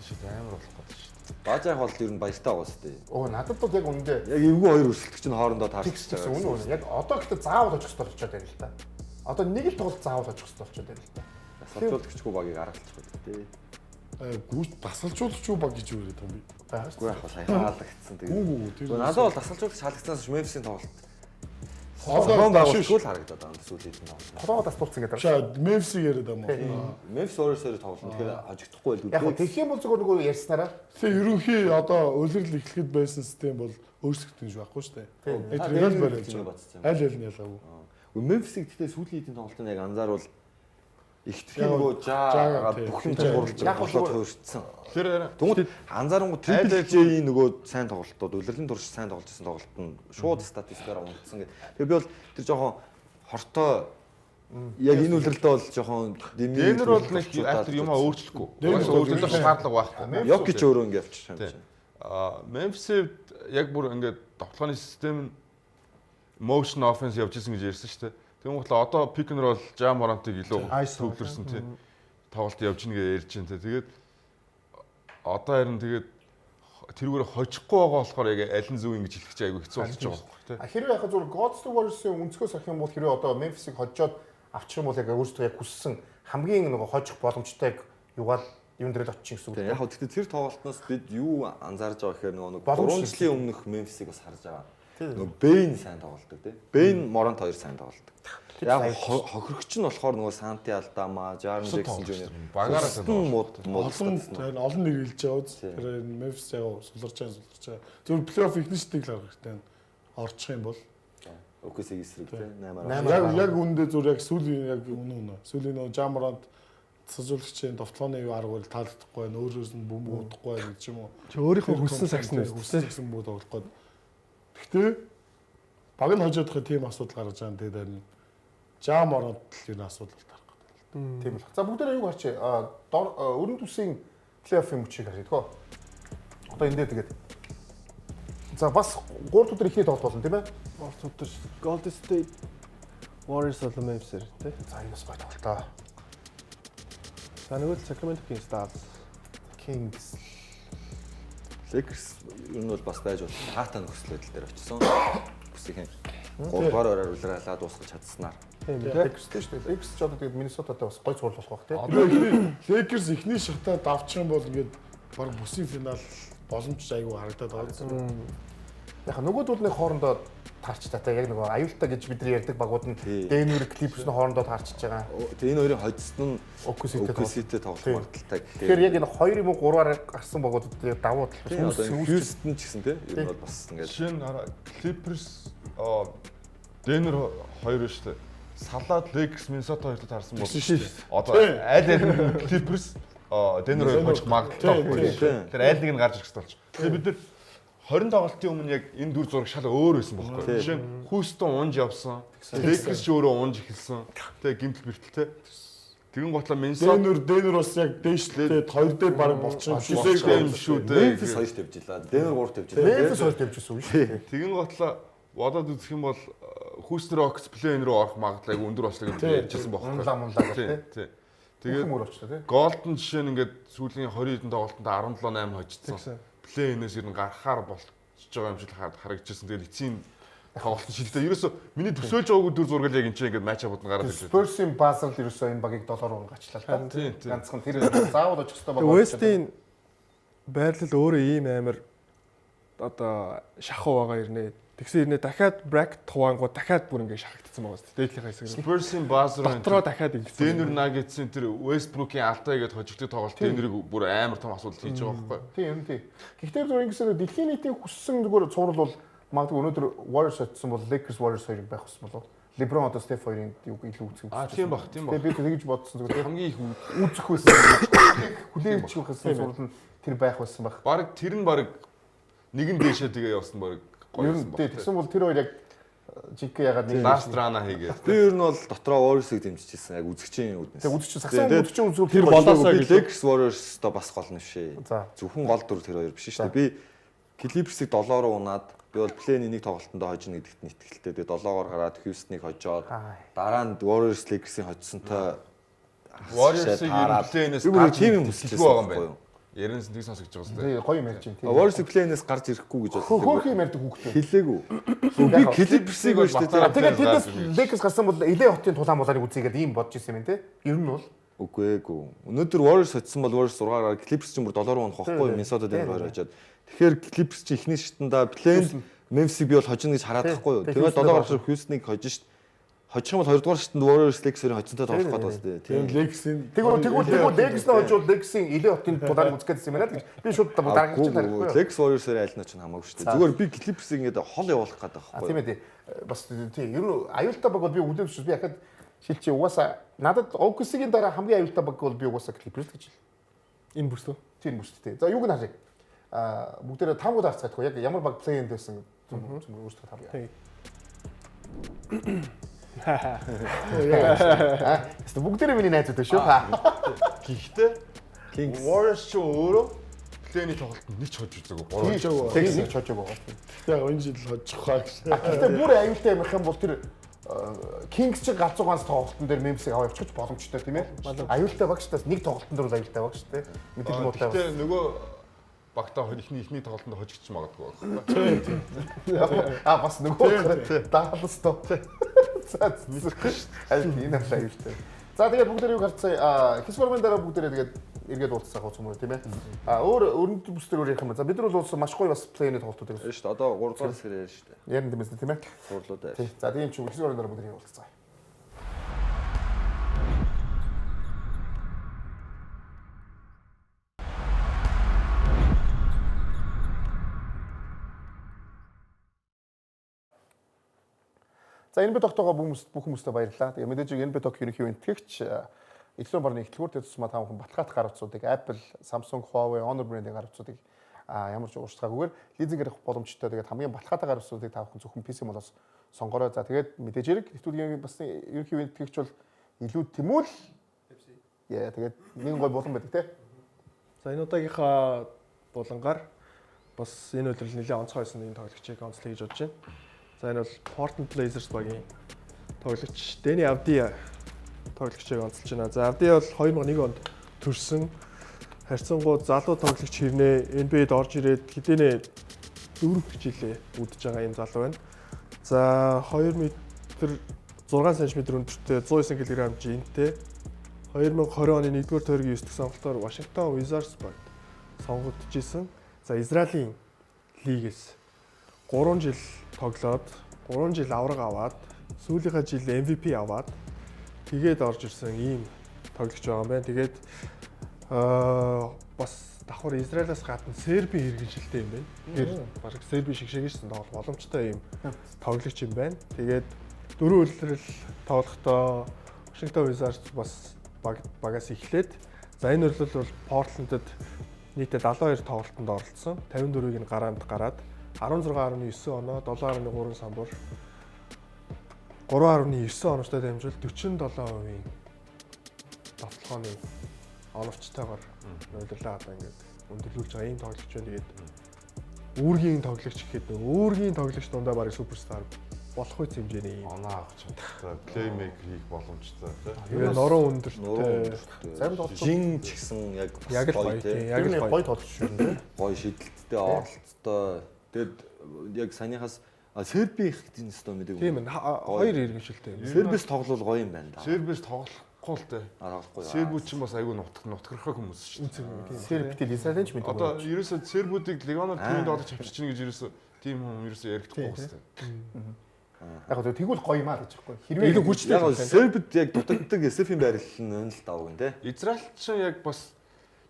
Шит амар болох гэдэг шүү дээ. Баажаах бол ер нь баяртай байгаа шүү дээ. Оо надад бол яг үнэндээ Яг эвгүй хоёр өрсөлдөгч нь хоорондоо тэгс таарч тэгс үнэ үнэ. Яг одоо гэхдээ заавал очих хэрэгтэй болчиход байна л да. Одоо нэг л тоглолт заавал очих хэрэгтэй болчиход байна л да. Дасгалжуулагчгүй багийг аргалчих үү тий. Гүйт дасгалжуулагч юу баг гэж юу яриад байгаа юм бэ? Байгаа шүү. Үгүй яг сая хаалгдсан Гүү тэгээд. гүү тэр. Гэхдээ надад бол дасгалжуулагч хаалгдсанаас Мемфисийн тоглолт Одоо зохион биш байгуулалтгүй л харагдаад байгаа юм сүүлийн хэдэн тоглолт. Толгоо тасдуулсан гэдэг. Шаа Мемфисийг яриад байгаа юм уу? Мемфис Warriors хоёрын тоглолт тэгэхээр хожигдохгүй байлгүй. Яг хөө тэгэх юм бол зүгээр нөгөө ярьснараа Тэгэхээр ерөнхий одоо улирал эхлэхэд байсан систем бол өөрчлөгдөн гэж байхгүй шүү дээ. Яг тэр ингээл бариад гэж байгаа. бодсон юм. Аль аль нь ялгаагүй. Үгүй Мемфисийг гэхдээ сүүлийн хэдэн тоглолтод яг анзааруул ихтгэх Яг нөгөө Жаа, жаа тий. бүх юм тохируулж Яг болоод бол хуурцсан. Тэр арай Тэгмүүд анзаарангуй Triple J-ийн нөгөө сайн тоглолтууд, улирлын турш сайн тоглож байсан тоглолт нь шууд статистикаараа унтсан гэдэг. Тэгээ би бол тэр жоохон хортой яг энэ улиралдаа бол жоохон дэмий. Денвер бол нэг автор юм өөрчлөхгүй. Денвер бол Өөрчлөх шаардлага байхгүй. Йокич өөрөө ингэ явчих юм чинь. Аа, Memphis-ийн яг бүр ингээд довтлооны систем нь motion offense явж исэн гэж ярьсан шүү дээ. Тэгмээ бодлоо одоо pick and roll Ja Morant-ыг илүү ISO. төвлөрсөн тий. Тоглолт явж гин гэж ярьж байна тий. Тэгээд одоо харин тэгээд тэрүүгээр хожихгүй байгаа болохоор яг аль нь зөв ингэж хэлэх чинь айгүй хэцүү болчих жоох байхгүй тий. А хэрвээ яг зүгээр Golden State Warriors-ийн өнцгөөс авах юм бол хэрвээ одоо Memphis-ийг хожоод авчих юм бол яг өөрсдөө яг хүссэн хамгийн нөгөө хожих боломжтой юугаар юун дээр л очих гэсэн үг. Тэгээ яг хөө гэхдээ тэр тоглолтноос бид юу анзаарж байгаа гэхээр нөгөө нэг Боломж 3 жилийн өмнөх Мемфисийг бас харж байгаа. Нөгөө Бэйн сайн тоглолдог тий. Бэйн Морант хоёр сайн тоглолдог. Яг хохирогч нь болохоор нөгөө Санти Алдама, Жарен Джексон Жуниор Багаараа сайн мод мод Олон тэр олон нэр хэлж байгаа үз. Тэр Мемфис яг суларч байгаа суларч байгаа. Зөвхөн плей-офф эхний шатыг л харах хэрэгтэй. Орчих юм бол OKC-ийг эсрэг тий 8-аар. яг яг үүндээ зүр яг сүүлийн яг үнэ үнэ. Сүүлийн нөгөө Жаморант цэцүүлэгчийн довтлооны юу арга барил таалагдахгүй байна. Өөрөөс нь бөмбөг удахгүй байна гэж юм уу. Чи өөрийнхөө хүссэн сагсан хүссэн сагсан бөмбөг тоглох гээд. Гэхдээ баг нь хожоодох тийм асуудал гаргаж байгаа юм. Тэгээд харин Жаморант л юу асуудал тарах гэдэг. Тийм л. За бүгдээрээ юу харчээ? А дор өрн төсийн плей-оффын мөчийг харъя тхөө. Одоо энэ дээр тэгээд За бас 3 өдөр ихний тоглолт болно тийм ээ. Орт өдөр Golden State Warriors болон Memphis тий. За энэ бас гоё тоглолт аа. За нөгөө л Sacramento Kings Dallas. Kings Lakers ер нь бол бас байж болох таатай нөхцөл байдал дээр очисон. Бүсийн 3 дугаар ороор улирлаа дуусгах чадсанаар. Тийм тий. Lakers тийм шүү дээ. Lakers ч одоо тэгээд Minnesota-тай бас гоё цуврал болох байх тийм. Тэр эхний Lakers эхний шатаад авчих юм бол ингээд баг бүсийн финал боломж айгүй харагдаад байгаа. Яг нөгөөдөл нэг хоорондоо таарч та яг нөгөө аюултай гэж бид нар ярьдаг багууд нь Тий. Denver Clippers нь хоорондоо таарчиж байгаа. Тэгээ энэ хоёрын хоцсон нь OKC-тэй OKC-тэй тоглох Тий. магадaltaй гэхээр Тэгэхээр яг энэ 2 юм уу 3-аар гарсан багуудад яг давуу тал Тийм, одоо энэ Houston ч гэсэн тий ер нь бол бас ингээд Жишээ нь хараа Clippers Denver хоёр шүү дээ. Салаад Lakers Minnesota хоёртой таарсан бол одоо аль аль нь Clippers Denver хоёр хожих магадлалтай байхгүй. Тийм. Тэгэхээр аль нэг нь гарч ирэх хэрэгтэй болчих. Тэгэхээр бид нар 20 тоглолтын өмнө яг энэ дүр зураг шал өөр байсан байхгүй. Жишээ нь Houston унж явсан. Lakers ч өөрөө унж эхэлсэн. Тэгээ гимтэл бэртэл те. Тэгэн готлоо Minnesota Денвер Денвер бас яг дээшлээд хоёр дээр баг болчих юм шиг. болчих юм шүү дээ. Memphis 2 тавьж илаа. Denver 3 тавьж илаа. Memphis 2 тавьж ирсэн үг шүү дээ. Тэгэн готлоо бодоод үзэх юм бол Houston Rockets плей-ин рүү орох магадлал айгүй өндөр болчлоо гэж ярьжсэн байхгүй. Унлаа мунлаа гэх Тий, тий. тий. Тэгээд Тэгээд мөр болчихлоо тий. Golden жишээ нь ингээд сүүлийн 20 хэдэн тоглолтод 17-8 хожигдсон. Плей-инээс ер нь гарахаар болчихж байгаа юм шиг харагдчихсан. Тэгээд эцсийн Тоглолт шилдэ. Ерөөсө миний төсөөлж байгаагүй дүр зураг л яг энэ чинь ингээд матч апууд нь гараад ирж байна. Spurs-ийн buzzer л ерөөсөө энэ багийг 7 руу гачлаа л та. Тийм, тийм. Ганцхан тэр заавал очих ёстой баг. West-ийн байрлал өөрөө ийм амар одоо шахуу байгаа ирнэ. Тэгсэн ирнэ дахиад bracket хуваангууд дахиад бүр ингэ шахагдсан байгаа шүү дээ. Дээдлийнхаа хэсэг нь. Spurs-ийн buzzer Дотроо дахиад ингэсэн. Denver Nuggets-ийн тэр Westbrook-ийн алдаа гээд хожигддаг тоглолт Denver-ыг бүр амар том асуудал хийж байгаа байхгүй. Тийм юм тий. Гэхдээ зүгээр ингэсэн дэлхийн нийтийн хүссэн зүгээр цуврал бол магадгүй өнөөдөр Warriors очсон бол Lakers Warriors хоёрыг байх болсон болов. LeBron одоо Steph хоёрын юг илүү үзэх. А тийм бах, тийм бах. Тэгээ би тэгж бодсон зүгээр Хамгийн их үзэх байсан. Хүлээмж байсан цуврал нь тэр байх байсан байх. Бараг тэр нь бараг нэгэн дээшээ тэгээ явсан бараг гоё Ер нь байсан тий баг. тэгсэн бол тэр хоёр яг жинхэнэ ягаад нэг Last run-а хийгээд. Би ер нь бол дотроо Warriors-ыг дэмжижсэн яг үзэгчийн үүднээс. Тэг үзэгч сагсан Тэгээд үзэгчийн үзүүл тэр болоосоо Би гэж. Lakers Warriors-той бас гол нь шээ. За. Зөвхөн гол дүр тэр хоёр биш шүү дээ. Би Clippers-ыг 7 руу унаад би бол плей-ний нэг тоглолтонд хожино гэдэгт нь итгэлтэй. Тэгээ 7-оор гараад Houston-ыг хожоод Аа. дараа нь Warriors Lakers-ийн хожсонтой Warriors-ыг ер нь плей-нээс би бүр гарч тийм юм ирэх хүсэж итгэлгүй байгаа юм байсан байна. Ярианаас нэг сонсогдож байгаа зү. Тий гоё юм ярьж байна тий. Warriors-ыг плей-нээс гарч ирэхгүй гэж бодлоо. Хөөх юм ярьдаг хүүхдээ. Хэлээгүй. Би Clippers-ыг байна шүү дээ. Тэгээд тэндээс Lakers гарсан бол LA хотын тулаан мулааныг үзье гэдэг ийм бодож исэн юм тий. Ер нь бол Үгүй ээгүү. Өнөөдөр Warriors хоцсон бол Warriors 6 гараад Clippers ч бүр 7 руу унах байхгүй Minnesota Denver хоёр хожоод. Тэгэхээр Clippers чи эхний шатанда плей-нд Memphis-ийг би бол хожино гэж хараад байхгүй юу. Тий, Тэгээд Houston 7 гарах Houston-ыг хожин шт. Хожих юм бол 2 дугаар шатанд Warriors Lakers-ийн хожсонтой тоглох гэдэг бас тий. Тэгээд Lakers-ийн Тэгвэл тэгвэл тэгвэл Lakers нь хожвол Lakers-ийн LA хотын тулааныг үзэх гэсэн юм байна гэж би шууд дараагийн чинь тарихгүй. Lakers Warriors-ийн аль нь ч хамаагүй шүү дээ. Зүгээр би Clippers-ийг ингээд хол явуулах гэдэг А байхгүй тийм юу. ээ тий. Бас тий. Ер нь аюултай баг бол би үлдээвч би яхад шилжээ угаасаа надад OKC-ийн дараа хамгийн аюултай баг бол би угаасаа Clippers гэж хэл. Энэ бүрсүү. Тийм бүс тий. За юуг нь харъя. А бүгдээрээ таамгууд харцгаадгүй яг ямар баг плей-инд байсан зүг өөрсдөө таамаг. Тийм. Аа бүгдээрээ миний найзууд шүү. Гэхдээ Kings Warriors ч өөрөө плей-ний тоглолтод нэг ч хож үзээгүй. Гурван. Хожоогүй. Тэгс нэг чожоог байгаа. Яг энэ жил хожих хаа гэж. Гэхдээ бүр аюултай юм их юм бол тэр Kings ч галзуу ганц тоглолтын дээр Memphis-ийг аваа явчих боломжтой тийм ээ. Аюултай баг шүү дээ. Нэг тоглолтын дээр бол аюултай баг шүү дээ. Мэдээлэл муутай. Гэхдээ нөгөө багтаа эхний тоглолтод хожигдчих магадгүй байхгүй. Аа бас нөгөө Dallas тоо. За мэдгүй шүү. Аль энэ бол аюултай. За тэгээд бүгдээр юу харцаа хэсэг дараа бүгдээрээ тэгээд эргээд уулзах уу юм уу тийм ээ. А өөр өрөнд бүс дээр өөр ярих юм ба. За бид нар бол уулзсан маш гоё бас плей-ний тоглолтууд Шүү дээ. Одоо 3 дугаар хэсгээр ярьж шүү дээ. ярина тийм ээ тийм ээ. Цуурлуудаа. Тий. За тийм ч хэсэг дараа бүгдээрээ уулзцаа. За энэ тогтоогоо бүх хүмүүстээ баярлалаа. Тэгээ мэдээж энэ ток ерөнхий энтгэгч электрон барны ихтлгүүр дээр тусмаа та бүхэн баталгаатай гар утсуудыг Apple, Samsung, Huawei, Honor брендийн гар утсуудыг ямар ч ууршлаггүйгээр лизингээр авах боломжтой. Тэгээд хамгийн баталгаатай гар утсуудыг та бүхэн зөвхөн PC молоос сонгорой. За тэгээд мэдээж хэрэг нэвтрүүлгийн бас ерөнхий энтгэгч бол илүү тэмүүл. Яа тэгээд нэгэн гой булан байдаг те. За энэ удаагийнхаа булангаар бас энэ өдрөл нэлээд онцгой байсан энэ тоглогчийг онцлоё гэж бодож байна. За энэ бол Portland Blazers багийн тоглогч Дени Авдия тоглогчийг онцолж байна. За Авдия бол 2001 онд төрсэн харьцангуй залуу тоглогч хэрнээ NBA-д орж ирээд хэдийнэ 4 жилээ үдэж байгаа юм залуу байна. За 2 м 6 см өндөртэй 109 кг жинтэй 2020 оны 1-р тойргийн 9 дэх сонголтоор Вашингтон Wizards багт сонгогдож исэн. За Израилийн лигээс 3 жил тоглоод 3 жил авраг аваад сүүлийнхаа жил MVP аваад тэгээд орж ирсэн ийм тоглогч байгаа юм байна. Тэгээд бас давхар Израилаас гадна Сербийн иргэншилтэй юм байна. Тэгэхээр баг Сербийн шиг шигшсэн тоглох боломжтой ийм тоглогч юм байна. Тэгээд дөрөв үлрэл тоглохдоо Вашингтон Wizards бас багаас эхлээд за энэ өрлөл бол Портландд нийтдээ 72 тоглолтод оролцсон. 54-ийг нь гараанд гараад 16.9 оноо, 7.3 самбар 3.9 оновчтой дамжуул 47% довтлогооны оновчтойгоор удирлаа одоо ингээд өндөрлүүлж байгаа ийм тоглогч байна. Тэгээд үүргийн тоглогч гэхэд нөгөө үүргийн тоглогч дундаа барыг суперстар болох үе хэмжээний ийм. Оноо авах чадaltaй, плеймейкер хийх боломжтой тий. Тэгээд нуруу өндөртэй. Зарим тоглолтууд Жин ч гэсэн яг бас Яг л гоё гоё тий. тийм, яг л гоё гоё. тоглогч шүү дээ. Гоё шидэлттэй, оролцолттой. Тэгэд яг саяныхаас А Сербийн их гэдэг нь өстой мэдээгүй. Тийм ээ. Хоёр иргэншилтэй. Сербис тоглол гоё юм байна да. Сербис тоглохгүй л дээ. А тоглохгүй. Сербүүд ч бас айгүй нутгархаг хүмүүс шүү дээ. Серб тэл Израилийн ч мэдээгүй. Одоо ерөөсөө сербүүдийг Легонор түүнд олж авчиж чинь гэж ерөөсөө тийм хүн ерөөсөө яригдахгүй хэвээр. Яг гоо тэгвэл гоё юм аа гэж байхгүй. Хэрвээ Илүү хүчтэй Яг Сербид яг дутагддаг SF-ийн байрлал нь энэ л давг нь те. Израиль ч яг бас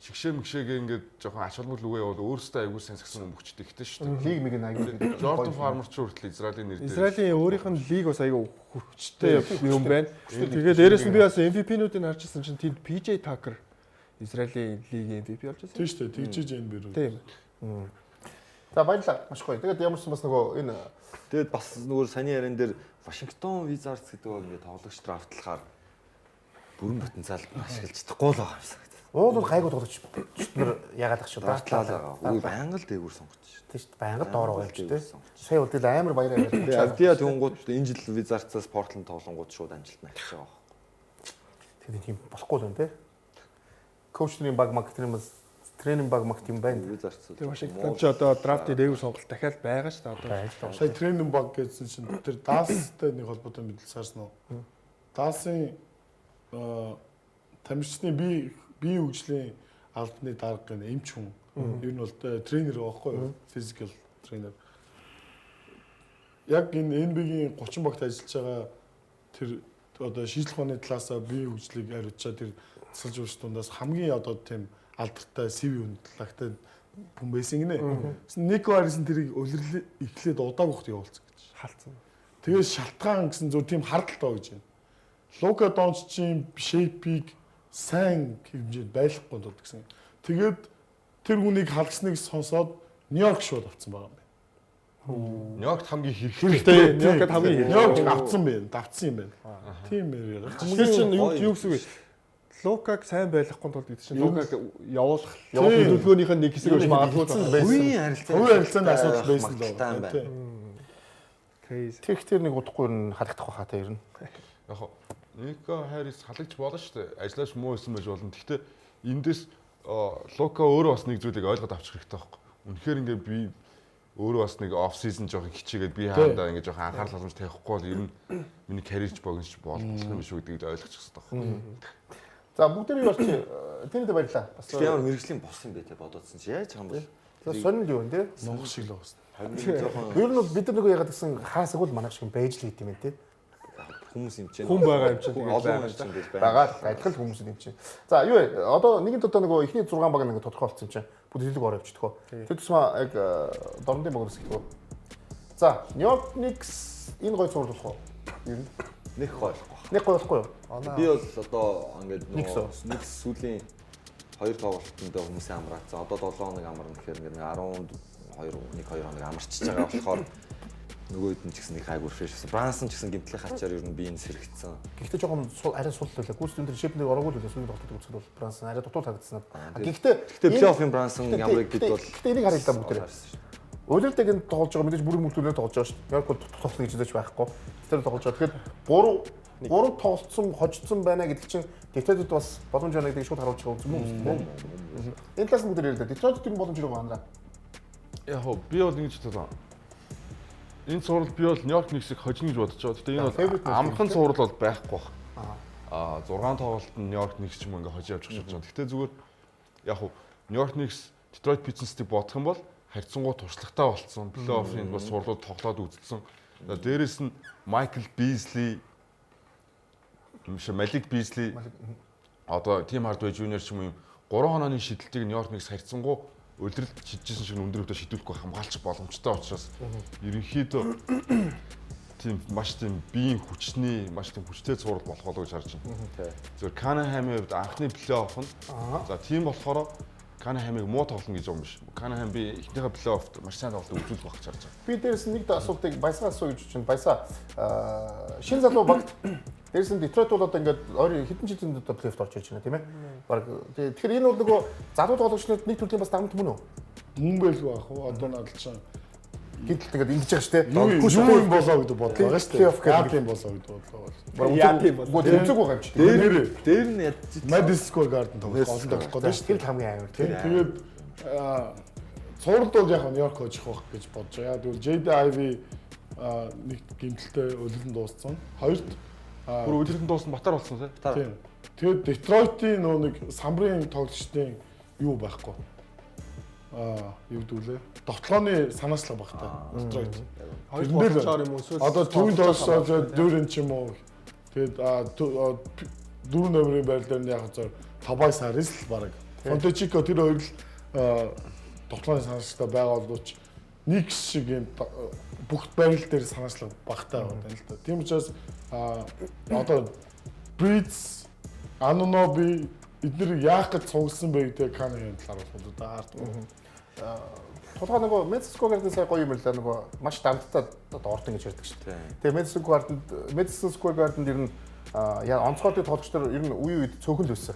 шигшээ мэгшээгээ ингээд жоохон ач холбогдол үгээ явуул өөрөөсөө айгүй сайн сагсан өмгчтэй ихтэй шүү дээ. лиг миг нь айгүй. Жордан Фармер ч хүртэл Израилийн нэр дээр. Израилийн өөрийнх нь лиг бас айгүй хүчтэй юм байна. Тэгээд дээрэс нь би бас MVP-нүүдийг харж ирсэн чинь тэнд PJ Tucker Израилийн лигийн MVP болж байсан. Тийм шүү дээ. Тэгжиж энэ бэр. Тийм. За баярлалаа. Маш гоё. Тэгээд ямар ч бас нөгөө энэ Тэгээд бас нөгөө саний яриан дээр Вашингтон Wizards гэдэг баг ингээд тоглогч драфтлахаар бүрэн потенциал ашиглаж чадахгүй л байгаа юм шиг. уул бол гайгүй тоглогч нар яагаад ах шүү. Драфтлаа л байгаа. Үгүй байнга л дээгүүр сонгоч шүү. Тийм шүү. Байнга доор байгаа юм чи Байнга тий. Сая бол тэгэл амар баяраа яриад. Тэгээ Авдиа түнгууд энэ жил Wizards-аас Portland тоглонгууд шууд амжилт нь авчиж байгаа байхгүй. Тэгээд тийм болохгүй л юм тий. Коуч нарын баг маг тэр юм бас тренинг баг маг тийм байна. Wizards. Тэр Вашингтон ч одоо драфтын дээгүүр сонголт дахиад байгаа шүү дээ одоо. Сая тренинг баг гэсэн чинь тэр Далластай нэг холбоотой мэдээлэл сарсан уу? Далласын тамирчны бие хөгжлийн албаны дарга гэнэ эмч хүн. Ер нь бол тренер байхгүй юу? Physical trainer. Яг энэ NBA-гийн 30 багт ажиллаж байгаа тэр одоо шийдлэх ухааны талаасаа бие хөгжлийг хариуцчаа тэр тасалж урьж дундаас хамгийн одоо тийм алдартай CV хүндлэгтэй хүн байсан гинэ. Нико Харрисон тэрийг улирлээ эхлээд удааг ухт явуулсан гэж. Халцсан. Тэгээд шалтгаан гэсэн зөв тийм хардталтай гэж байна. Лука Дончичийн шейпийг сайн хэмжээнд байлгахгүй тул гэсэн. Тэгээд тэр хүнийг халгсныг сонсоод Нью-Йорк шууд авцсан байгаа юм байна. Нью-Йоркт хамгийн хэрэгтэй. Нью-Йоркт хамгийн хэрэгтэй. Нью-Йорк авцсан байна. Давцсан юм байна. Тийм яриа. Тэр чинь юу гэсэн үг вэ? Лукаг сайн байлгахгүй тулд гэдэг чинь Лукаг явуулах төлөвлөгөөнийх нь нэг хэсэг байж магадгүй. Хувийн харилцаа. Хувийн харилцааны асуудал байсан л байна. байна. Crazy. Тех тэр нэг удахгүй нь халагдах байхаа та ер нь. Яг хоо Нико Харрис халагч болно шүү дээ. Ажиллаач муу байсан байж болно. Гэхдээ эндээс Лука өөрөө бас нэг зүйлийг ойлгоод авчих хэрэгтэй байхгүй. Үнэхээр ингээ би өөрөө бас нэг оф сизон жоохон хичээгээд би хаандаа ингээ жоохон анхаарал боломж тавихгүй бол ер нь миний карьерч богинч болох юм биш үү гэдгийг ойлгочих хэрэгтэй байхгүй. За бүгдээрээ юу арчи тэрэндээ баярлалаа. Бас Тэгэхээр ямар мэрэгжлийн бос юм бэ те бодоодсэн чи яаж юм бол сонин л юу юм те. Монгол шиг л байсан. Харин жоохон Ер нь бол бид нар нөгөө ягаад гэсэн хаасаг бол манайх шиг байж л хийт юм те. хүмүүс юм чинь. Хүн байгаа юм чинь тэгээд Олон байгаа хүн чинь тэгэл байна. Байгаа адилхан л хүмүүс юм чинь. За юу вэ? Одоо нэгэн одоо нөгөө эхний 6 баг нэг тодорхой болсон юм чинь. Бүгд хэлэг ороо явчихдаг. Тэр тусмаа яг дорнодын багаас эхлэх үү. За, Нью-Йорк Knicks энэ гой цуврал болох уу? Ер нь Нэг гоё болохгүй. нэг гой болохгүй юу? Би бол одоо ингээд Knicks нөгөө Knicks сүүлийн хоёр тоглолтод хүмүүсийн амраацсан. Одоо 7 хоног амарна гэхээр ингээд 12 1 2 хоног амарчиж байгаа болохоор нөгөө хэд нь ч гэсэн нэг хайгуур фреш болсон. Брансон ч гэсэн гимтлийн хачаар ер нь биеийн сэрэгцсэн. Гэхдээ жоохон арай сул л байлаа. Гүйс өндөр шипнэр ороогүй л байлаа. Сүүлийн тоглолтод үзэхэд бол Брансон арай дутуу таагдсан. Гэхдээ Гэхдээ плей-оффын Брансон ямар бид бол Гэхдээ энийг харъя л да бүгдээрээ. харсан шүү дээ. Улирдаг энэ тоглож байгаа мэдээж бүрэн мөртлөөр тоглож байгаа шүү дээ. Нью-Йорк бол тоглох гэж үзэж байхгүй. Тэр тоглож байгаа. Тэгэхээр 3 3 тоглолцсон, хожигдсон байна гэдэг чинь Детройтэд бас боломж байна гэдгийг шууд харуулж байгаа юм уу? Энэ талаас нь бүгд яриа л да. Детройтэд юм боломж байгаа юм байна. Яг хоо би бол ингэж бодлоо. Энэ цуврал би бол Нью-Йорк Knicks-ийг хожино гэж бодож байгаа. Гэхдээ энэ Favorite бол нь амархан цуврал бол байхгүй бах. Аа 6 тоглолт нь Нью-Йорк Knicks ч юм уу ингээ хожиж явчих гэж бодож байгаа. Гэхдээ зүгээр яг хоо Нью-Йорк Knicks Detroit Pistons-ийг бодох юм бол харьцангуй туршлагатай болцсон. Плей-оффын бас цувралууд тоглоод үзэлсэн. За дээрэс нь Майкл Бизли биш Малик Бизли одоо Тим Хардвей Жуниор ч юм уу юм 3 хонооны шидэлтийг Нью-Йорк Knicks харьцангуй улиралд шидчихсэн шиг өндөр өвдө шидүүлэхгүй хамгаалчих боломжтой учраас ерөнхийдөө тийм маш тийм биеийн хүчний маш тийм хүчтэй цуврал болох болоо гэж харж байна. Зөвхөн Канахамын хувьд анхны плей-офф нь за тийм болохоор Канахамыг муу тоглоно гэж юм биш. Канахам би эхнийхээ плей-оффт маш сайн тоглолт үзүүлэх байх гэж харж байна. Би дээрээс нь нэг асуултыг Баясаа асуу гэж чинь Баясаа шин залуу багт дээрээс нь Детройт бол одоо ингээд ойр хэдэн жилийн дотор плей-оффт орж ирж байна тийм ээ. Бараг тэгэхээр энэ бол нөгөө залуу тоглогч нарт нэг төрлийн бас дарамт мөн үү? Мөн байлгүй ах уу? Одоо надад чинь Гинтэл тэгээд ингэж байгаа шүү дээ. юу юм болоо гэдэг бодлоо байгаа шүү дээ. Плей-офф гэдэг. Яа тийм болоо гэдэг бодлоо байна. Яа тийм болоо. Гүү үзег байгаа юм чи. Дээр дээр нь ядч Madison Square Garden тоглох олон тоглох гэдэг шүү Тэр л хамгийн амар дээ. тийм. Тэгээд цувралд бол яг Нью-Йорк хожих байх гэж бодож байгаа. Яг тэгвэл Jada Ivey нэг гэмтэлтэй улирлан дууссан. Хоёрт Бүр улирлан дууссан батар болсон тий. Тийм. Тэгээд Детройтын нөө нэг самбарын тоглогчдын юу байхгүй. Юу гэдэг лээ? Довтлооны санаачлага багтай. Детройт. Хоёр Тэрэн дээр болчоор юм уу эсвэл Одоо түүн тоглолцоо дөрөн ч юм уу. Тэгээд дөрөв номерын байр дээр нь яг зөв Тобайс Харрис л баг. Фонтечико тэр хоёр л довтлооны санаачлагтай байгаа боловч Никс шиг юм бүх байрал дээр санаачлага багтай байгаа юм л да. Тийм учраас одоо Бриц, Ануноби эдгээр яах гэж цугласан бэ гэдэг Каны талаар болох уу да хард. Тулгаа нөгөө Madison Square Garden сая гоё юм лээ нөгөө маш дандтай одоо ордон гэж ярьдаг шүү дээ. Тэгээ Madison Square Garden ер нь яа онцгой тоглогч нар ер нь үе үед цөөхөн л байсан.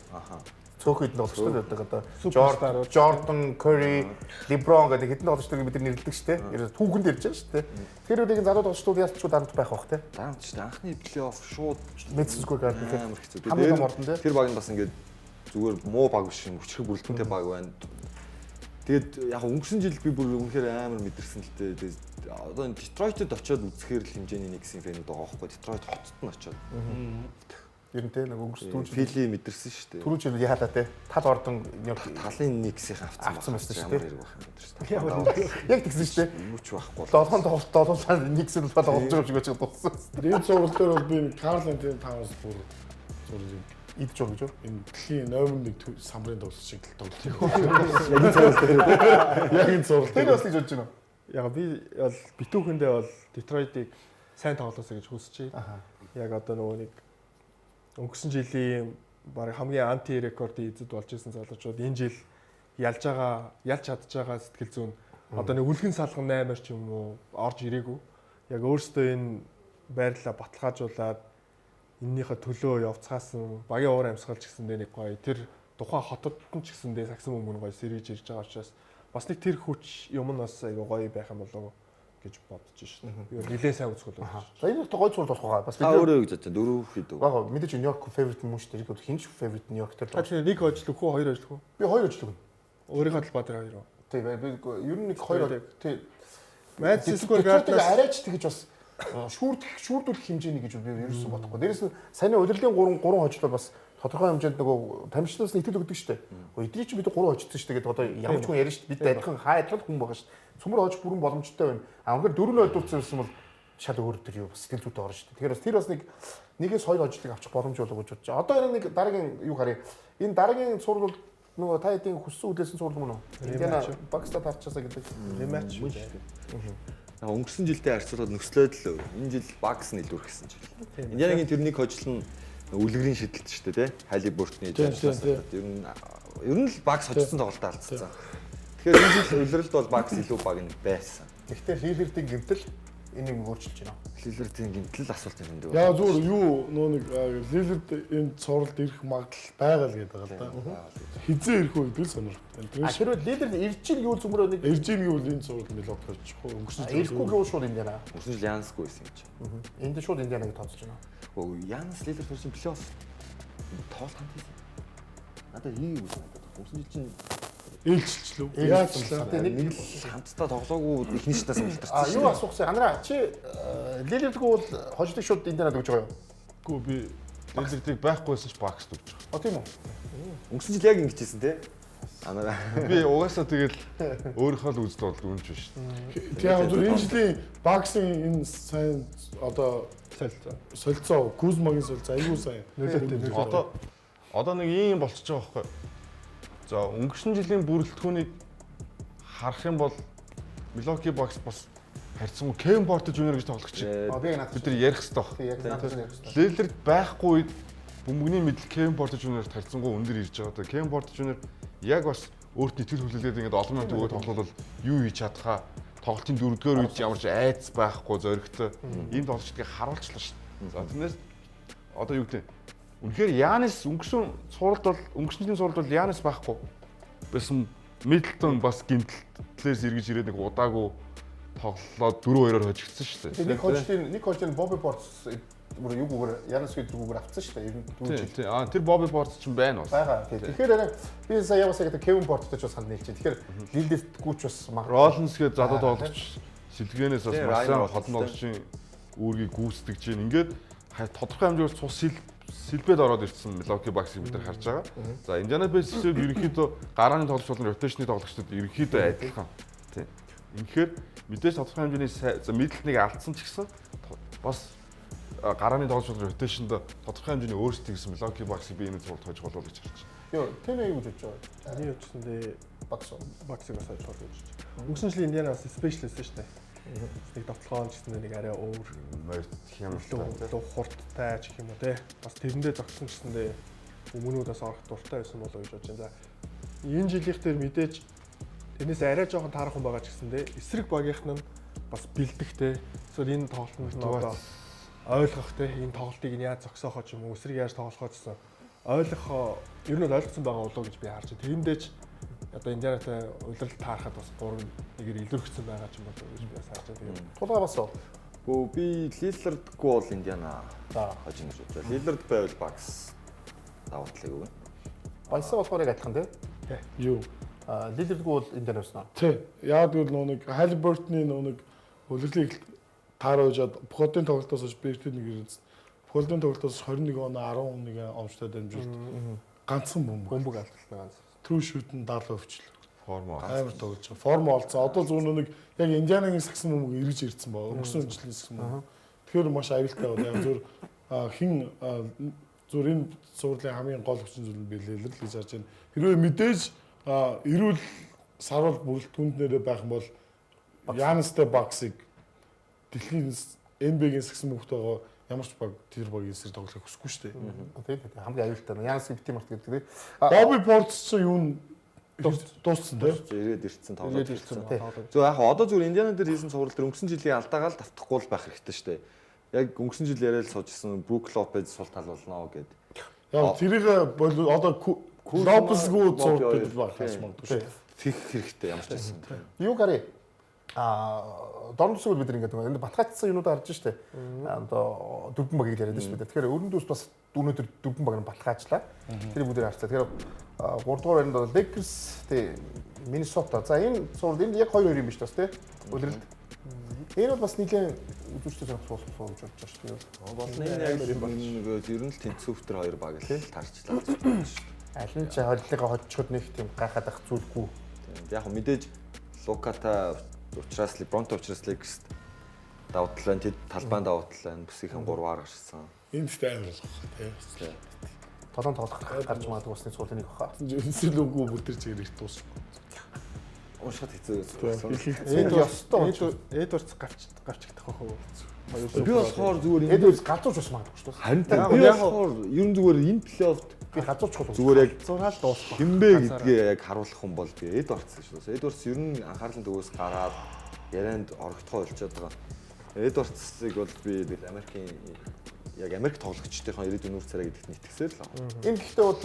Цөөхөн үед тоглогч нар байдаг одоо Jordan, Curry, LeBron гэдэг хэдэн тоглогч нарыг бид нэрлэдэг шүү дээ. Ер нь түүхэнд ярьж байгаа шүү дээ. Тэгэхээр үнийг залуу тоглогчдууд ялчгүй данд байх бах те. Данд ч анхны плей-офф шууд Madison Square Garden амар хэцүү. Хамгийн том ордон те. Тэр баг нь бас ингээд зүгээр муу баг биш юм хүчрэх бүрэлдэхүүнтэй баг байна. Тэгээд яг өнгөрсөн жил би бүр үнэхээр амар мэдэрсэн л дээ. Тэгээд одоо энэ Детройтод очиод үзэхээр л хэмжээний Никсийн фэнүүд байгаа байхгүй. Детройт хотод нь очиод. Ер нь те нэг өнгөрсөн түрүү жил Фили мэдэрсэн шүү дээ. түрүү жил яалаа те. Тал ордон Талын Никсийн Авцсан авцсан байсан шүү дээ. Ямар хэрэг байх юм мэдэрсэн. Яг тэгсэн шүү дээ. Юу ч байхгүй. Долоон тоглолт долоолаа Никсэн бол тоглож байгаа юм шиг байж дууссан. Энэ цуврал дээр бол би Карл Антони Таунс бүр зургийг Идэж уу гэж үү? энэ дэлхийн номер 1 самбарын тоглогч шиг л тоглож байгаа. Яг энэ цуврал дээр. Яг энэ цуврал Тэр дээр. бас гэж бодож байна уу? Яг би бол битүүхэндээ бол Детройдыг сайн тоглоосоо гэж хүсэж байна. Яг одоо нөгөө нэг өнгөрсөн жилийн баг хамгийн анти рекордын эзэд болж исэн залуучууд энэ жил ялж байгаа, ялж чадж байгаа сэтгэл зүйн одоо нэг үлгэн салган 8-аар ч юм уу орж ирээгүй. Яг өөрсдөө энэ байрлалаа баталгаажуулаад эннийхээ төлөө явцгаасан багийн уур амьсгал ч гэсэндээ нэг гоё тэр тухайн хотод нь ч гэсэндээ сагсан бөмбөг нь гоё сэргийж ирж байгаа учраас бас нэг тэр хүч юм нь бас айгүй гоё байх юм болов гэж бодож шин. Би бол нэлээд сайн үзэх болов. За энэ их гоё цуврал болох байгаа. Бас Та бид өөрөө юу гэж бодож байна? Дөрөв хэд үү? яг мэдээж Нью-Йорк favorite юм шүү дээ. Их хин ч favorite Нью-Йорк дээр. Та чинь нэг хожил өгөх үү, хоёр хожил өгөх үү? Би хоёр хожил өгнө. Өөрийнхөө талбай дээр хоёр уу? Тий, би ер нь нэг хоёр тий. Madison Square Garden-аас Garden-аас арайч тэгэж бас шүүрдүүлэх хэмжээний гэж би ерөөсөн бодохгүй. Дээрээс нь саяны удирдлагын 3 хожил бол бас тодорхой хэмжээнд нөгөө тамирчдаас нь итгэл өгдөг шүү дээ. Гэхдээ эдний чинь бид 3 хожигдсон шүү дээ гэдэг одоо ямар ч хүн ярина шүү дээ. Бид адилхан хаа адилхан хүн байгаа шүү дээ. Цөмөр хож бүрэн боломжтой байна. А үнэхээр 4-0 дүүрсэн байсан бол шал өөр төр юу бас сэтгэл зүйтэй орно шүү дээ. Тэгэхээр бас тэр бас нэгээс хоёр хожлыг авчих боломж болов гэж бодож байгаа. Одоо энэ нэг дараагийн юу харъя. Энэ дараагийн цуврал бол нөгөө та хэдийн хүссэн үлээсэн цуврал мөн үү? Индиана Бакста тарчаасаа гэдэг. Рематч Мөн шүү дээ. Яг өнгөрсөн жилдээ харьцуулахад нөхцлөөд л өөр. Энэ жил Бакс нь илүү ихсэн жил. Индианагийн тэр нэг хожил нь үлгэрийн шидэлт шүү дээ, тий? Халибуртны жашлаас. Ер нь л Бакс хожсон тоглолтоо алдсан. Тэгэхээр энэ жил улиралд бол Бакс илүү баг нь байсан. Гэхдээ Лилэрдийн гэмтэл энийг өөрчилж байна. Лилэрдийн гэмтэл асуулт юм дүү. Яг зүгээр юу нөө нэг Лилард энэ цувралд ирэх магадлал байгаа л гэдэг байгаа л да. Хизээ ирэх үү гэдэг л сонирхолтой. А хэрвээ Лилард ирж ийн гэвэл зүмрөө нэг Ирж ийн гэвэл энэ цуврал Милоки очих уу? Өнгөрсөн жил ирэхгүй гэвэл шууд Индиана. Өнгөрсөн жил Янсгүй байсан юм чи. Энд шууд Индианаг тооцож байна. Үгүй Янс Лилард төрсэн плей-офф тоглолт хамт хийсэн. Надад ийм юм санагдаад. Өнгөрсөн жил чинь ээлжилчлээ. Яаж ч лээ. Тэгээ нэг л хамтдаа тоглоогүй эхний шатаас мэлтэрсэн. А юу асуух вэ? Анараа чи Лилардгүй бол хожлыг шууд Индианад өгж байгаа юу? Үгүй би Лилардыг байхгүйсэн ч Бакст өгч байгаа. А тийм үү? Өнгөрсөн жил яг ингэж хийсэн те. Анараа. Би угаасаа тэгэл өөрийнхөө л үзэл бодол үнж биш. Тэг яг зүгээр энэ жилийн Баксын энэ сайн одоо солилцоо. солилцоо Кузмагийн солилцоо айгүй сайн. Нөлөөтэй нөлөө. Одоо нэг ийм болчихж байгаа байхгүй. За өнгөрсөн жилийн бүрэлдэхүүнийг харах юм бол Milwaukee Bucks бас харьцангуй Kevin Porter Jr. гэж тоглогч. А би яг надад Бид нар ярих хэрэгтэй баг. тий яг надад ярих хэрэгтэй. Лилард байхгүй үед бөмбөгний мэдл Kevin Porter Jr.-т харьцангуй өндөр ирж байгаа. Тэгээ Kevin Porter Jr. яг бас өөрт нь итгэл хүлээлгээд ингээд олон минут өгөө тоглолвол юу хийж чадхаа тоглолтын дөрөвдүгээр үед ямар ч айц байхгүй зоригтой ийм тоглогчдыг харуулчлаа шүү дээ. За тэрнээс одоо юу гэдэг үнэхээр Янис өнгөрсөн цувралд бол өнгөрсөн жилийн цувралд бол Янис байхгүй байсан. Миддлтон бас гимтлээс эргэж ирээд нэг удаагүй тоглолоо 4-2-оор хожигдсон шүү дээ. Нэг хожлын нэг хожлын Бобби Портс бүр юугүйгээр Янис өдргүүгээр авцсан шүү дээ. Ер нь дөрөв жил. Тий. Аа тэр Бобби Портс ч байна бас. Байгаа. Тий. Тэгэхээр арай би сая яваасаа гэдэг Кевин Порттой ч бас санал нийлж байна. Тэгэхээр Лилардгүй ч бас магадгүй. Роллинс гээд залуу тоглогч Сэлгээнээс бас Тийм, маш сайн Ryan холон Roberts, тоглогчийн үүргийг гүйцэтгэж байна. Ингээд тодорхой хэмжээгээр цус сэлбэд ороод ирсэн Milwaukee Bucks-ыг бид нар харж байгаа. За Indiana Pacers-ийг ерөнхийдөө гарааны тоглогч болон rotation-ы тоглогчдод ерөнхийдөө адилхан. Тийм. Үнэхээр мэдээж тодорхой хэмжээний за Middleton-ыг алдсан ч гэсэн бас гарааны тоглогч болон rotation-д тодорхой хэмжээний өөрсдөө гэсэн Milwaukee Bucks-ыг би энэ цувралд хожих болов гэж харж байна. Йоо, тэр юу гэж бодож байгаа? Миний хувьд Bucks уу? Bucks-ыг бас хожих болов гэж бодож байна. Өнгөрсөн жилийн Индиана бас special байсан шүү дээ. Нэг довтлогоон ч гэсэн нэг арай өөр Морь хямралтай. илүү хурдтай ч гэх юм уу те. Бас тэрэндээ зогссон ч гэсэндээ өмнүүд бас орох дуртай байсан болоо гэж бодож байна. За энэ жилийнх дээр мэдээж тэрнээс арай жоохон таарах хүн байгаа ч гэсэндээ эсрэг багийнх нь бас бэлдэхтэй. Эсвэл энэ тоглолтод нь одоо ойлгох те энэ тоглолтыг нь яаж зогсоохоо ч юм уу эсрэг яаж тоглохоо ч гэсэн ойлгохоо ер нь бол ойлгоцсон байгаа болоо гэж би харж байна. Тэрэндээ ч одоо Индианатай улирал таарахад бас 3-1-ээр илэрхсэн байгаа ч юм болоо гэж би бас харж байна. Тэгээд Тулгаа бас уу? Гүү би Лиллардгүй бол Индиана За. хожино гэж бодож байна. Лиллард байвал Bucks давуу талыг өгнө. Баясаа болохоор яг адилхан тий. Юу? А Лилардгүй бол Индиана байсан уу? Тий. Яг гэвэл нөгөө нэг Халибертны нөгөө нэг улирлын эхлэл тааруулжаад Пходын тоглолтоос хойш Бертийн нэг ирсэн. Пходын тоглолтоос 21 оноо 11 онцтой дамжуулт. Ганцхан бөмбөг. бөмбөг алдсан ганц. True shoot нь 70 өвчлөө. Форм Амар тоглож байгаа. Форм олцсон. Одоо зүгээр нэг яг Индианагийн сагсан бөмбөг эргэж ирсэн баа. Өнгөрсөн жилийн сагсан бөмбөг. Тэгэхээр маш аюултай байна. Яг зүгээр хин зүгээр энэ цувралын хамгийн гол хүчин зүйл нь би Лиллард л гэж харж байна. Хэрвээ мэдээж эрүүл саруул бүрэлдэхүүнд нэрээ байх юм бол Янистэй Баксыг дэлхийн NBA-гийн сагсан бөмбөгтэй байгаа ямар ч баг тэр багийн эсрэг тоглохыг хүсэхгүй шүү дээ. Тийм тийм хамгийн аюултай. Янс бити март гэдэг тий. Бобби Портс ч юу н дууссан тийм. Ирээд ирсэн тоглоод Ирээд ирсэн ирсэн. тоглоод. Зөв яг одоо зүгээр Индиана дээр хийсэн цуврал дээр өнгөрсөн жилийн алдаагаа л давтахгүй л байх хэрэгтэй шүү дээ. Яг өнгөрсөн жил яриад л сууж исэн Брук Лопез сул тал болно гэд. Яг тэрийг бол одоо Лопесгүй цуврал бид баг хаш магадгүй шүү дээ. Тэгэх хэрэгтэй ямар ч байсан. Юу гарыг а дорн төсөв бид нар ингээд энд батгаачсан юмнууд харж штэ. Одоо дөрвөн багийг яриад шүү дээ. Тэгэхээр өрн дүс бас өнөөдөр дөрвөн баг нь батгаачлаа. Тэр бүгдээр харцаа. Тэгэхээр 3 дугаар байранд бол Lakers тий Миннесота. За энэ цуврал энд яг 2-2 юм биш бас тий. Улиралд. Энэ бол бас нэлээд үзүүштэй сонирхол болсон гэж бодож байна шүү дээ. Болно энэ яг нэг ер нь л тэнцвэртэр хоёр баг л тарчлаа гэж байна шүү дээ. Аль нь ч холилгоо хоцчиход нэг тийм гайхаад ах зүйлгүй. Тийм. Яг мэдээж Луката учраас Лебронтой учраас Lakers давуу тал байна. Тэд талбайн давуу тал байна. Бүсгийнхэн 3-аар гарсан. Энд ч амар болох тий. Толон тоглох гарч магадгүй усны цуврал нэг баха. Үнсэл үгүй бүр тэр чигээр эрт дуусах. Уншихад хэцүү байсан. Энэ ёстой Эдвардс гавч гавчигдах хөө. Би болохоор зүгээр энэ Эдвардс галзууч бас магадгүй шүү дээ. харин би Яг болохоор ер нь зүгээр энэ плей-оффд Би галзууч бол зүгээр яг Зургаал дуусах. хинбэ гэдгээ яг харуулах хүн бол би Эдвардс шүү дээ. Эдвардс ер нь анхаарлын төвөөс гараад ярианд орогдохоо болчиход байгаа. Эдвардсыг бол би тэгэл Америкийн яг Америк тоглогчдынхаа ирээдүйн нүүр царай гэдэгт итгэсээр л байгаа. Энэ гэхдээ бол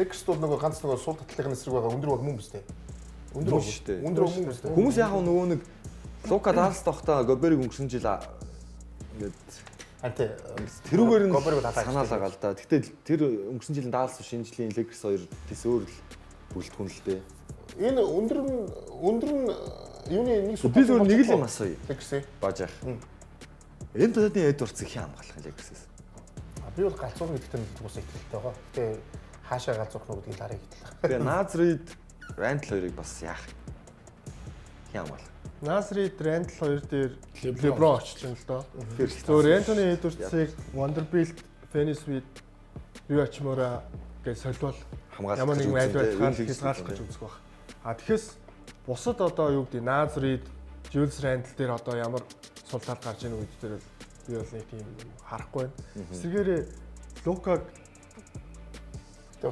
Lakers бол нөгөө ганц нөгөө сул татлын эсрэг байгаа өндөр баг мөн биз дээ. Өндөр Мөн шүү дээ. Өндөр баг мөн биз дээ. Хүмүүс яг нөгөө нэг Лука Даллас тохтой Гобериг өнгөрсөн жил ингээд Харин тий. тэрүүгээр нь Гобериг бол халаа санаалаа гал да. Гэтэ тэр өнгөрсөн жилийн Даллас биш энэ жилийн Lakers хоёр тэс өөр л бүрэлдэхүүн л дээ. Энэ өндөр нь өндөр нь юуны нэг сул Би зүгээр нэг л юм асууя. Lakers-ийн. Баж яах. Энэ талын Эдвардсыг хэн хамгаалах юм Lakers-ээс? Би бол галзуурна гэдэгт нь бас итгэлтэй байгаа. Гэтэ хаашаа галзуух нь гэдгийг харъя гэтэл. Тэгээ Назрид Рандл хоёрыг бас яах юм? Хэн хамгаалах? Насрид Рандл хоёр дээр Леброн Леброн очсон л доо. Тэгэхээр Зөвөр Энтони Эдвардсыг Vanderbilt, Finney-Smith, Rui Hachimura гэж солиул Хамгаалах ямар гэж нэгэн үзэн, айл тэ, байдлаар ер нь хязгаарлах гэж үзэн. үзэх байх. А тэгэхээс бусад одоо юу гэдэг Назрид, Julius Randle дээр одоо ямар сул тал гарч ийн үед дээр бол би бол нэг тийм юм харахгүй байна. Эсвэргээрээ Лукаг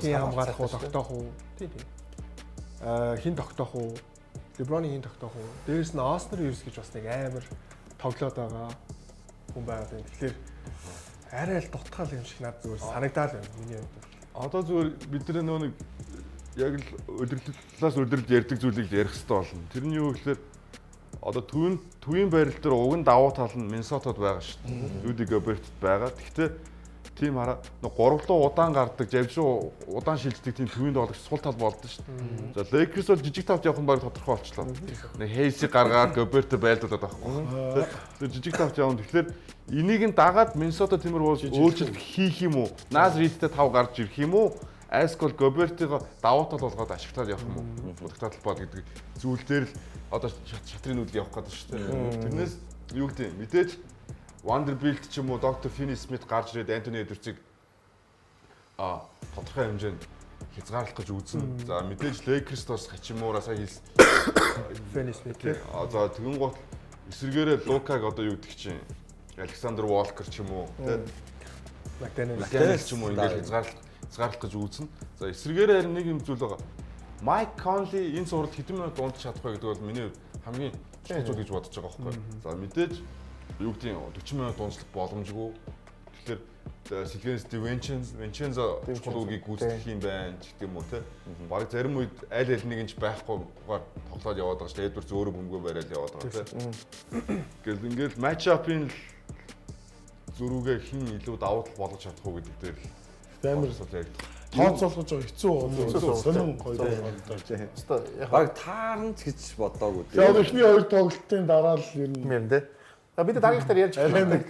хин хамгаалах уу, тогтоох уу? Тийм тийм. Аа хин тогтоох уу? Леброны хин тогтоох уу? Дээрс нь Оснер Ривз гэж бас нэг амар тоглоод байгаа хүн байгаа юм. Тэгэхээр арай л дутгаал юм шиг над зүгээр санагдаал юм миний хувьд. Одоо зүгээр бид нар нөгөө нэг яг л удирдлаас удирдал ярьдаг зүйлийг л ярих хэрэгтэй болно. Тэр нь юу гэхээр одоо төвийн байрал дээр уг нь давуу тал нь Миннесотод байгаа шүү дээ. Руди Гоберт байгаа. Гэхдээ Тим хараа нэг гурлуу удаан гардаг, жавжруу удаан шилждэг тийм төвийн тоглогч сул тал болдсон шүү дээ. За Lakers бол жижиг тавд явах нь баг тодорхой болчлоо. Нэг Hayes-ийг гаргаад Gobert байлдуулаад байхгүй. Тэр жижиг тавд явна. Тэгэхээр энийг нь дагаад Minnesota Timberwolves өөрчлөлт хийх юм уу? Naz Reid-тэй тав гарч ирэх юм уу? Айскол Gobert-ийг давуу тал болгоод ашиглаад явах юм уу? Удагтаа талбай гэдэг зүйл дээр л одоо шатрын нүүдэл явах гэдэг шүү дээ. Тэрнээс юу гэдэг юм? Мэдээж Vanderbilt ч юм уу Dr. Finney Smith гарч ирээд Anthony Edwards-ыг тодорхой хэмжээнд хязгаарлах гэж үзнэ. За мэдээж Lakers бас Хачимура сая хэлсэн. Finney Smith. За тэгэн гот эсвэргээрээ Лукаг одоо юу гэдэг чинь Александр Волкер ч юм уу тэ McDaniel ч юм уу ингээл хязгаарлах гэж үзнэ. За эсвэргээрээ харин нэг юм зүйл байгаа. Mike Conley энэ цувралд хэдэн минут дундаж чадах вэ гэдэг бол миний хувьд хамгийн чухал зүйл гэж бодож байгаа байхгүй. За мэдээж юу гэдэг нь 40 минут дунджлах боломжгүй. Тэгэхээр сэлгэнс Vincenzo чухал үгийг гүйцэтгэх юм байна ч гэдэг юм уу те. Бараг зарим үед аль аль нэг нь ч байхгүйгээр тоглоод яваад байгаа шүү дээ. Эдвардс өөрөө бөмбөгөө бариад яваад байгаа те. Гэл ингээл матч апын зөрүүгээ хэн илүү давуу тал болгож чадах уу гэдэг дээр л амар тооцоолох жоо хэцүү байгаа. Сонин гоё байна. Бараг таарна ч гэж бодоагүй. Тэгээд эхний хоёр тоглолтын дараа л ер нь юм дээ. За бид дараагийнх дээр ярьж арай нэг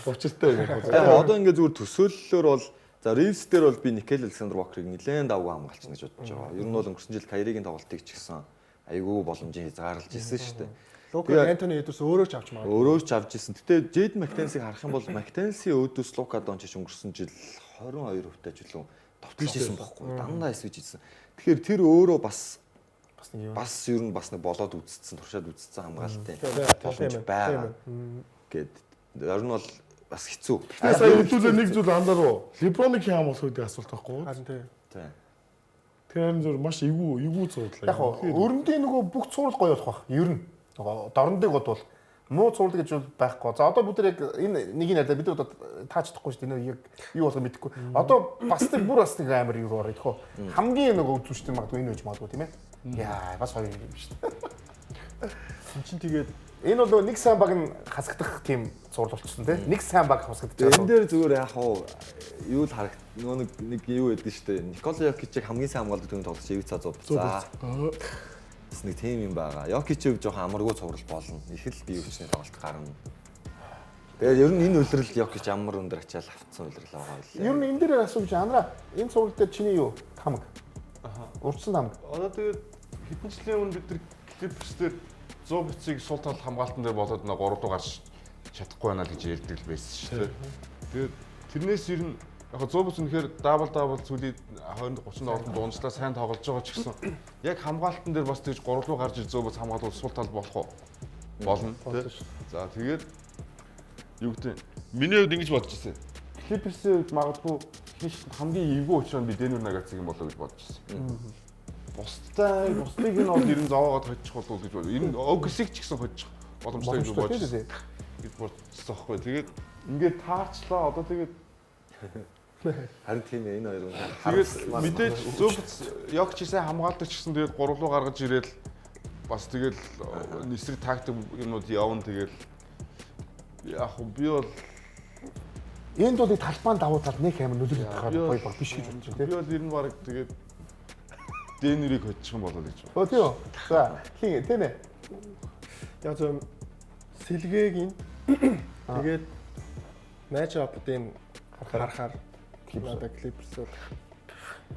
учиртай юм байна. Яг одоо ингээ зүгээр төсөөллөөр бол за Ривз дээр бол би Никел Александр Вокерыг нэлээд давгүй хамгаалчихна гэж бодож байгаа. Ер нь бол өнгөрсөн жил Кайригийн тоглолтыг ч гэсэн айгүй боломжийн хязгаарлаж ирсэн шүү дээ. Лука Антони Эдвардс өөрөө ч авч магадгүй. Өөрөө ч авч ирсэн. Гэтэ Джейден Мактенсийг харах юм бол Мактенсийн өөдөөс Лука Дончич өнгөрсөн жил 22% ч үлээ довтлож ирсэн бохгүй. Дандаа эсвэж ирсэн. Тэгэхээр тэр өөрөө бас бас ер нь бас нэг болоод үзсэн, туршаад үзсэн хамгаалалтын боломж байгаа. Гэт ер нь бол бас хэцүү. Тэгээ сая хэдүүлээ нэг зүйл анзаарав. Леброныг хэн хамгаалах гэдэг асуулт байхгүй. Харин тий. Тэр харин зөв маш эвгүй цуудлаа. Яг өрөндийн нөгөө бүх цуврал гоё болох байх. Ер нь нөгөө дорндыг бодвол муу цуврал гэж байхгүй. За одоо бүгд яг энэ нэг нь ярьлаа. Бид одоо тааж чадахгүй шүү дээ. Энэ яг юу болохыг мэдэхгүй. Одоо бас нэг бүр бас нэг амар юу орё тхөө. Хамгийн нөгөө үзүүштэй магадгүй энэ байж магадгүй тийм ээ. Яа, бас хоёр юм шүү дээ. Энд чинь тэгээд энэ бол нэг сайн баг нь хасагдах тийм цуврал болчихсон тийм. Нэг сайн баг хасагдчих. Энэ дээр зүгээр яг хуу юу л харагд нөгөө нэг юу байдаг шүү дээ. Никола Йокичийг хамгийн сайн хамгаалдаг төвийн тоглогч Ивица Зубца. Бас нэг тийм юм байгаа. Йокичийг жоохон амаргүй цуврал болно. Их л бие хүчний тоглолт гарна. Тэгээд ер нь энэ үлрэл Йокич амар өндөр ачаал автсан үлрэл байгаа байлээ. Ер нь энэ дээр асууж анараа энэ цуврал дээр чиний юу тамаг? Аха. Урдсан тамаг. Одоо тэгээд хэдэн жилийн өмнө бид нар Clippers дээр 100% сул тал хамгаалтан дээр болоод нэг 3 руу гарч чадахгүй байна л гэж ярьдаг л байсан шүү дээ. Тэгээд тэрнээс ер нь яг 100% үнэхээр дабл зүйлийг 20 30 тоглолтод дунджлаа сайн тоглож байгаа ч гэсэн яг хамгаалтан дээр бас тэгж 3 руу гарч ир 100% хамгаалал сул тал болох уу? Болно. За тэгээд юу гэдэг миний хувьд ингэж бодож ирсэн. Clippers-ийн хувьд магадгүй хамгийн эвгүй учраа би Denver Nuggets-ыг юм болоо гэж бодож ирсэн. Бусдтай бусдыг нь бол ер нь зовоогоод хоцчих болов гэж бод. Ер нь OKC-г ч гэсэн хоцчих боломжтой гэж бодож гэж бодсон байхгүй. Тэгээд ингээд таарчлаа. Одоо тэгээд харин тийм ээ энэ хоёр хүн. Тэгээд мэдээж зөв Йокич сайн хамгаалдаг ч гэсэн тэгээд гурав руу гаргаж ирээл бас тэгэл эсрэг тактик юмнууд явна тэгэл яг би бол энд бол талбайн давуу тал нэг амар нөлөөлөх гоё баг биш гэж бодож байна тийм. Би бол ер нь баг тэгээд Денверийг хоцчих юм болоо гэж. Өө тийм үү. За хин тийм ээ. Яг зөв сэлгээг нь тэгээд матч апдын харахаар надад Clippers бол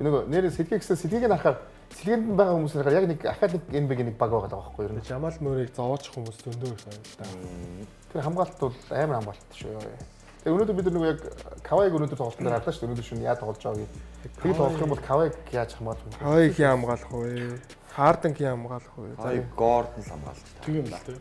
нөгөө нэр сэлгээ гэсэн сэлгээг нь харахаар сэлгээнд нь байгаа хүмүүс харахаар яг нэг ахаад нэг NBA-ийн нэг баг байгаа байхгүй юу? Жамал Мөрийг зовоочих хүмүүс зөндөө их байна л да. Тэр хамгаалалт бол амар хамгаалалт шүү. Тэгээ өнөөдөр бид нөгөө яг Кавайг өнөөдөр тоглолтын дээр харлаа шүү дээ. Өнөөдөр шөнө яа тоглож байгааг. Тэгээ тоглох юм бол Кавайг яаж хамгаалах вэ? Кавайг хин хамгаалах вэ? Харден хин хамгаалах вэ? За Гордон л хамгаалж та. Тийм л дээ.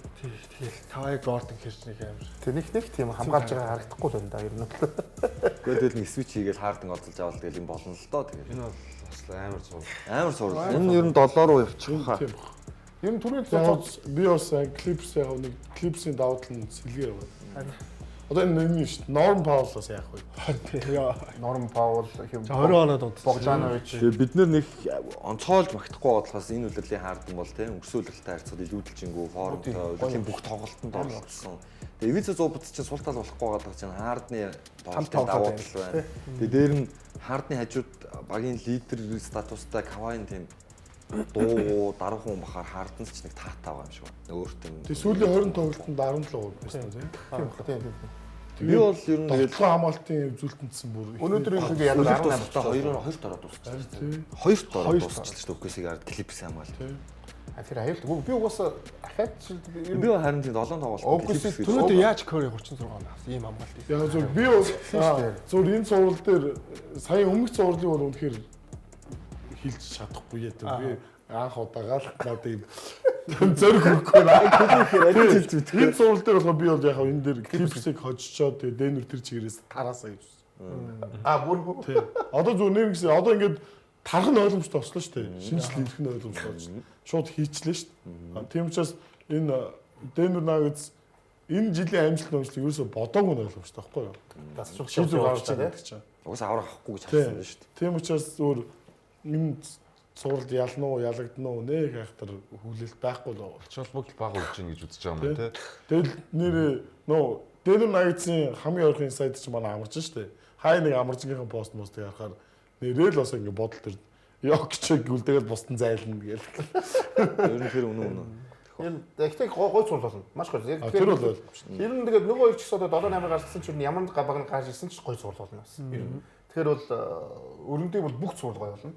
Тэгэл Кавай Гордон хэрч нэг амар. Тэг нэг тийм хамгаалж байгаа харагдахгүй л байна да ер нь. Гэхдээ тэгэл нэг свич хийгээл Харден олзолж авал тэгэл юм болно л доо тэгэл. Энэ бол бас амар цуврал. Амар цуврал. Энэ ер нь 7 руу явчих хаа. Ер нь түрүүний би бас Clippers яг нэг Clippers-ийн давуу тал нь сэлгээр байна. Одоо энэ нэг шүү дээ. Норм Паулаас яах вэ? Норм Паул хэм 20 оноо дунд. Богданович. Тэгээ бид нэг онцоолж магтахгүй бодлохоос энэ үлрэлийн Харден бол тийм өнгөрсөн үлрэлтэй харьцаад илүүдэлжингүү формтой үлрэлийн бүх тоглолтод оролцсон. Тэгээ Ивица Зубац чинь сул тал болохгүй байгаа чинь Хардны Хамт тоглолтын давуу тоглоод тал байна. Тэгээ дээр нь Хардны хажууд багийн лидер статустай Кавайн тийм дуугу даруухан хүн бахаар Харднс ч нэг таатай байгаа юм шиг байна. Өөрт нь. Тэгээ сүүлийн 20 тоглолтод 17 байсан тийм. Тийм бах тийм тийм. Би бол ер нь тэгэл Тоглоом хамгаалтын үзүүлэлтэнсэн бүр. Өнөөдөр юм шиг ядаж 18 18 та 2 2 тараад дуусчихлаа. Тийм. 2 тараад Хоёр дуусчихлаа шүү дээ. Үгүйсийг ард Клипс хамгаалт. А тэр аюулт. Би угаасаа ахаад Би бол харин тийм 7 тоглолт Үгүйсийг Clippers гэж. Түрүүтээ яаж Curry 36 он авсан ийм хамгаалт хийсэн. Яг зөв би бол зөв энэ цуврал дээр сая өмнөх цувралыг бол үнэхээр хилж чадахгүй яа тэр би анх удаага л надад ийм зориг өгөхгүй наа. Аль хэлж мэдгүй. Энэ цуврал дээр болохоор би бол яг энэ дээр Clippers-ыг хожичоод тэгээ Денвер тэр чигээрээс тараасаа гэж. А бүр Тийм. Одоо зөв нэр гэсэн одоо ингээд тарах нь ойлгомжтой болчлоо шүү дээ. Шинжил ирэх нь ойлгомжтой болчихлоо. Шууд хийчлээ шүү дээ. Тийм учраас энэ Denver Nuggets энэ жилийн амжилт номчлог ерөөсө бодоогүй нь ойлгомжтой байхгүй юу? дасч Шийдвэр гаргаж байгаа гэдэг чинь. Угсаа аврах авахгүй гэж харсан байна шүү дээ. Тийм учраас өөр энэ цувралд ялна уу, ялагдана уу нэ хайхтар хүлээлт байхгүй л байгаа. Ач холбогдол бага өгч гин гэж үзэж байгаа юм байна те. Тэгэл нэрээ нөө Denver Nuggets-ийн хамгийн ойрхон инсайд чинь манай амарч шүү дээ. Хай нэг амарчгийнхаа пост мост харахаар нэрээ л бас ингэ бодол төр Йокч гүлдэгээл бусдын зайлна гээл. Ер нь тэр үнэн үнэн. Энэ гэхдээ гой гой цуврал болно. Маш гоё. Яг А, тэр бол ойлгомжтой. Ер нь тэгээд нөгөө хоёр ч гэсэн одоо 7 8 гарсан ч ер нь ямар баг нь гарч ирсэн ч гой цуврал болно бас. Ер нь. Тэгэхээр бол өрөндөө бол бүх цуврал гоё болно.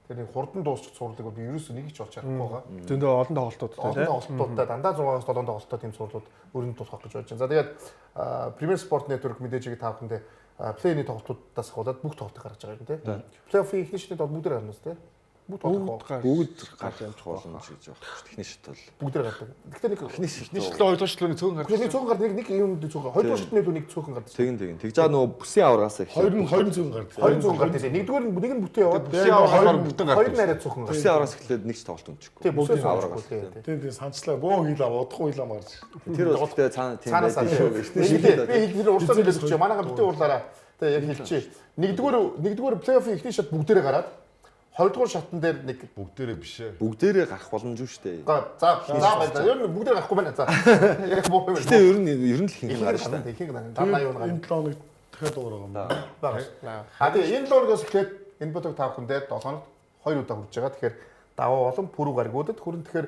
Тэгэхээр нэг хурдан дуусчих цувралыг бол би ерөөсөө нэг ч олж харахгүй байгаа. Зөндөө олон тоглолтууд Олон тий. тоглолтуудтай дандаа 6-аас 7 тоглолттой тийм цувралууд өрөнд тулах гэж бодож байна. За тэгээд Premier Sport Network мэдээж ийг та бүхэндээ плей-ийн тоглолтуудаас ахуулаад бүх тоглолтыг гаргаж байгаа юм тий. Плей-оффын эхний шатнд бол бүгдээр гарна үстэй. Бүгд тоглох. Бүгд гарч Бүгд гарч амжих боломж гэж байна. Техник шат бол. Бүгдээр гардаг. Гэхдээ нэг Техник шат. Эхний шатлал хоёрдугаар шатлалын цөөн гарч. Нэг цөөхөн гардаг, нэг юм цөөхөн. Хоёрдугаар шатны илүү нэг цөөхөн гардаг. Тэгин тэгин. Тэгж байгаа нөгөө бүсийн аврагаас эхлээд. Хоёр нь 20 цөөн гардаг. Хоёр цөөхөн гардаг. Нэгдүгээр нь нэг нь бүтэн яваад Бүсийн аврагаас бүтэн хоёр гардаг. нь арай цөөхөн гардаг. Бүсийн аврагаас эхлээд нэг ч тоглолт өнчихгүй. Тийм, бүсээс аврагаас. аврагаас. Тийм. Тийм тийм санчлаа. Бөөн хил ав, удахгүй хил ам гарч. Тэр бол гэхдээ цаана тийм Цаанаас байдаг шүү. шүү. Би хэл тэр урсаа хэлэх чи манайхан битэн уурлаараа. Тэгээ яг хэлчихье. Нэгдүгээр плей-оффын эхний шат бүгдээрээ гараад хоёрдугаар шатн дээр нэг Бүгдээрээ биш ээ. Бүгдээрээ гарах боломжгүй шүү дээ. за за байна. Ер нь бүгдээрээ гарахгүй байна. За. Яг муу юм. Гэтэ ер нь ер нь л ихэнх нь гарна шүү дээ. Ихэнх нь гарна. 80 80 гарна. Энэ 7 хоног дахиад дугаар байгаа юм байна. Байгаа шүү. А тэгээ энэ 7 хоногоос эхлээд энэ бодог та бүхэндээ 7 хоногт 2 удаа хүрж байгаа. Тэгэхээр даваа болон пүрүү гаргуудад хүрэн тэгэхээр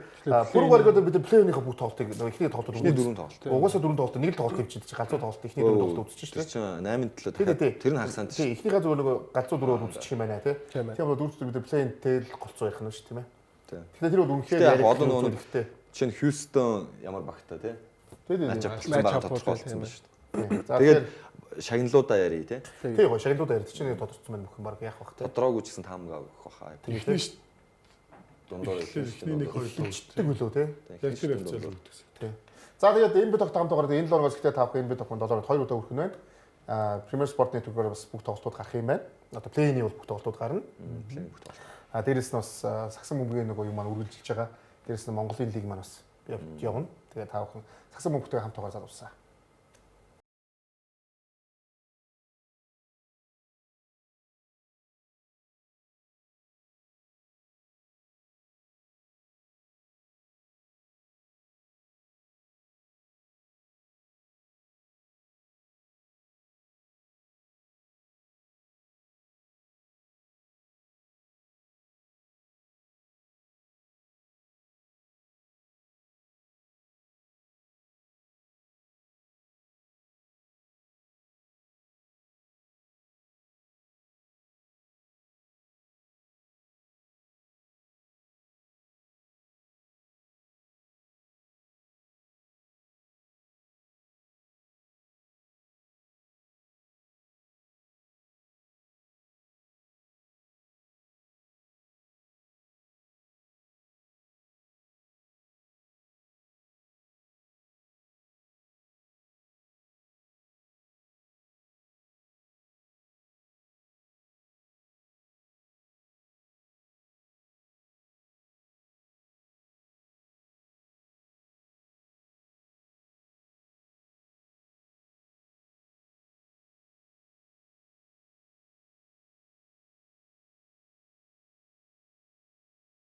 пүрүү гаргуудад бид плей-оффынхаа бүх тоглолтыг нөгөө эхний тоглолтууд Эхний дөрвөн тоглолт. Угаасаа дөрвөн тоглолт нэг л тоглолт хэмжиж чи галзуу тоглолт эхний дөрвөн тоглолт үзчих шүү Тэр дээ. чинь 8 7 Тий, тий. тэр нь хагасанд Тий, эхнийхээ зүгээр нөгөө галзуу дөрөв үзчих юм байна тий. Тийм ээ. Тийм бол дөрөв бид плей-интэй л голцоо ярих нь шүү тийм ээ. Тийм. Тэгэхээр тэр бол үнэхээр Гэтэ яг одоо нөгөө нэг хэрэгтэй. Жишээ нь Хьюстон ямар багтай тий. Тий, тий. Матч тий. ап болсон байгаа Match up тодорхой болсон тийм байна шүү дээ. Тий. За Тэгээд тэгэхээр шагналуудаа ярий тий. тий гоё шагналуудаа яриад чинь нэг тодорцсон байна бүх юм баг яах бах тий. Тодроогүй ч гэсэн таамгаа өгөх баха. Эхний ш- Дундуур эхний нэг хоёр тоглолт. Тэг үлээ тий. Яг тэр хавцал өгдөг. Тий. За тэгээд энэ бит хамт дугаар энэ 7 хоногоос ихтэй тавх энэ бит 7 хоногт 2 удаа хүрэх нь байна. А Premier Sport Network-оор бас бүх тоглолтууд гарах юм байна. Одоо плей-ийн бол бүх тоглолтууд гарна. Плей бүх тоглолт. А дээрэс нь бас сагсан бөмбөгийн нөгөө юм маань үргэлжилж байгаа. Дээрэс нь Монголын лиг маань бас явна. Тэгээд та бүхэн сагсан бөмбөгтэй хамт байгаа залуусаа.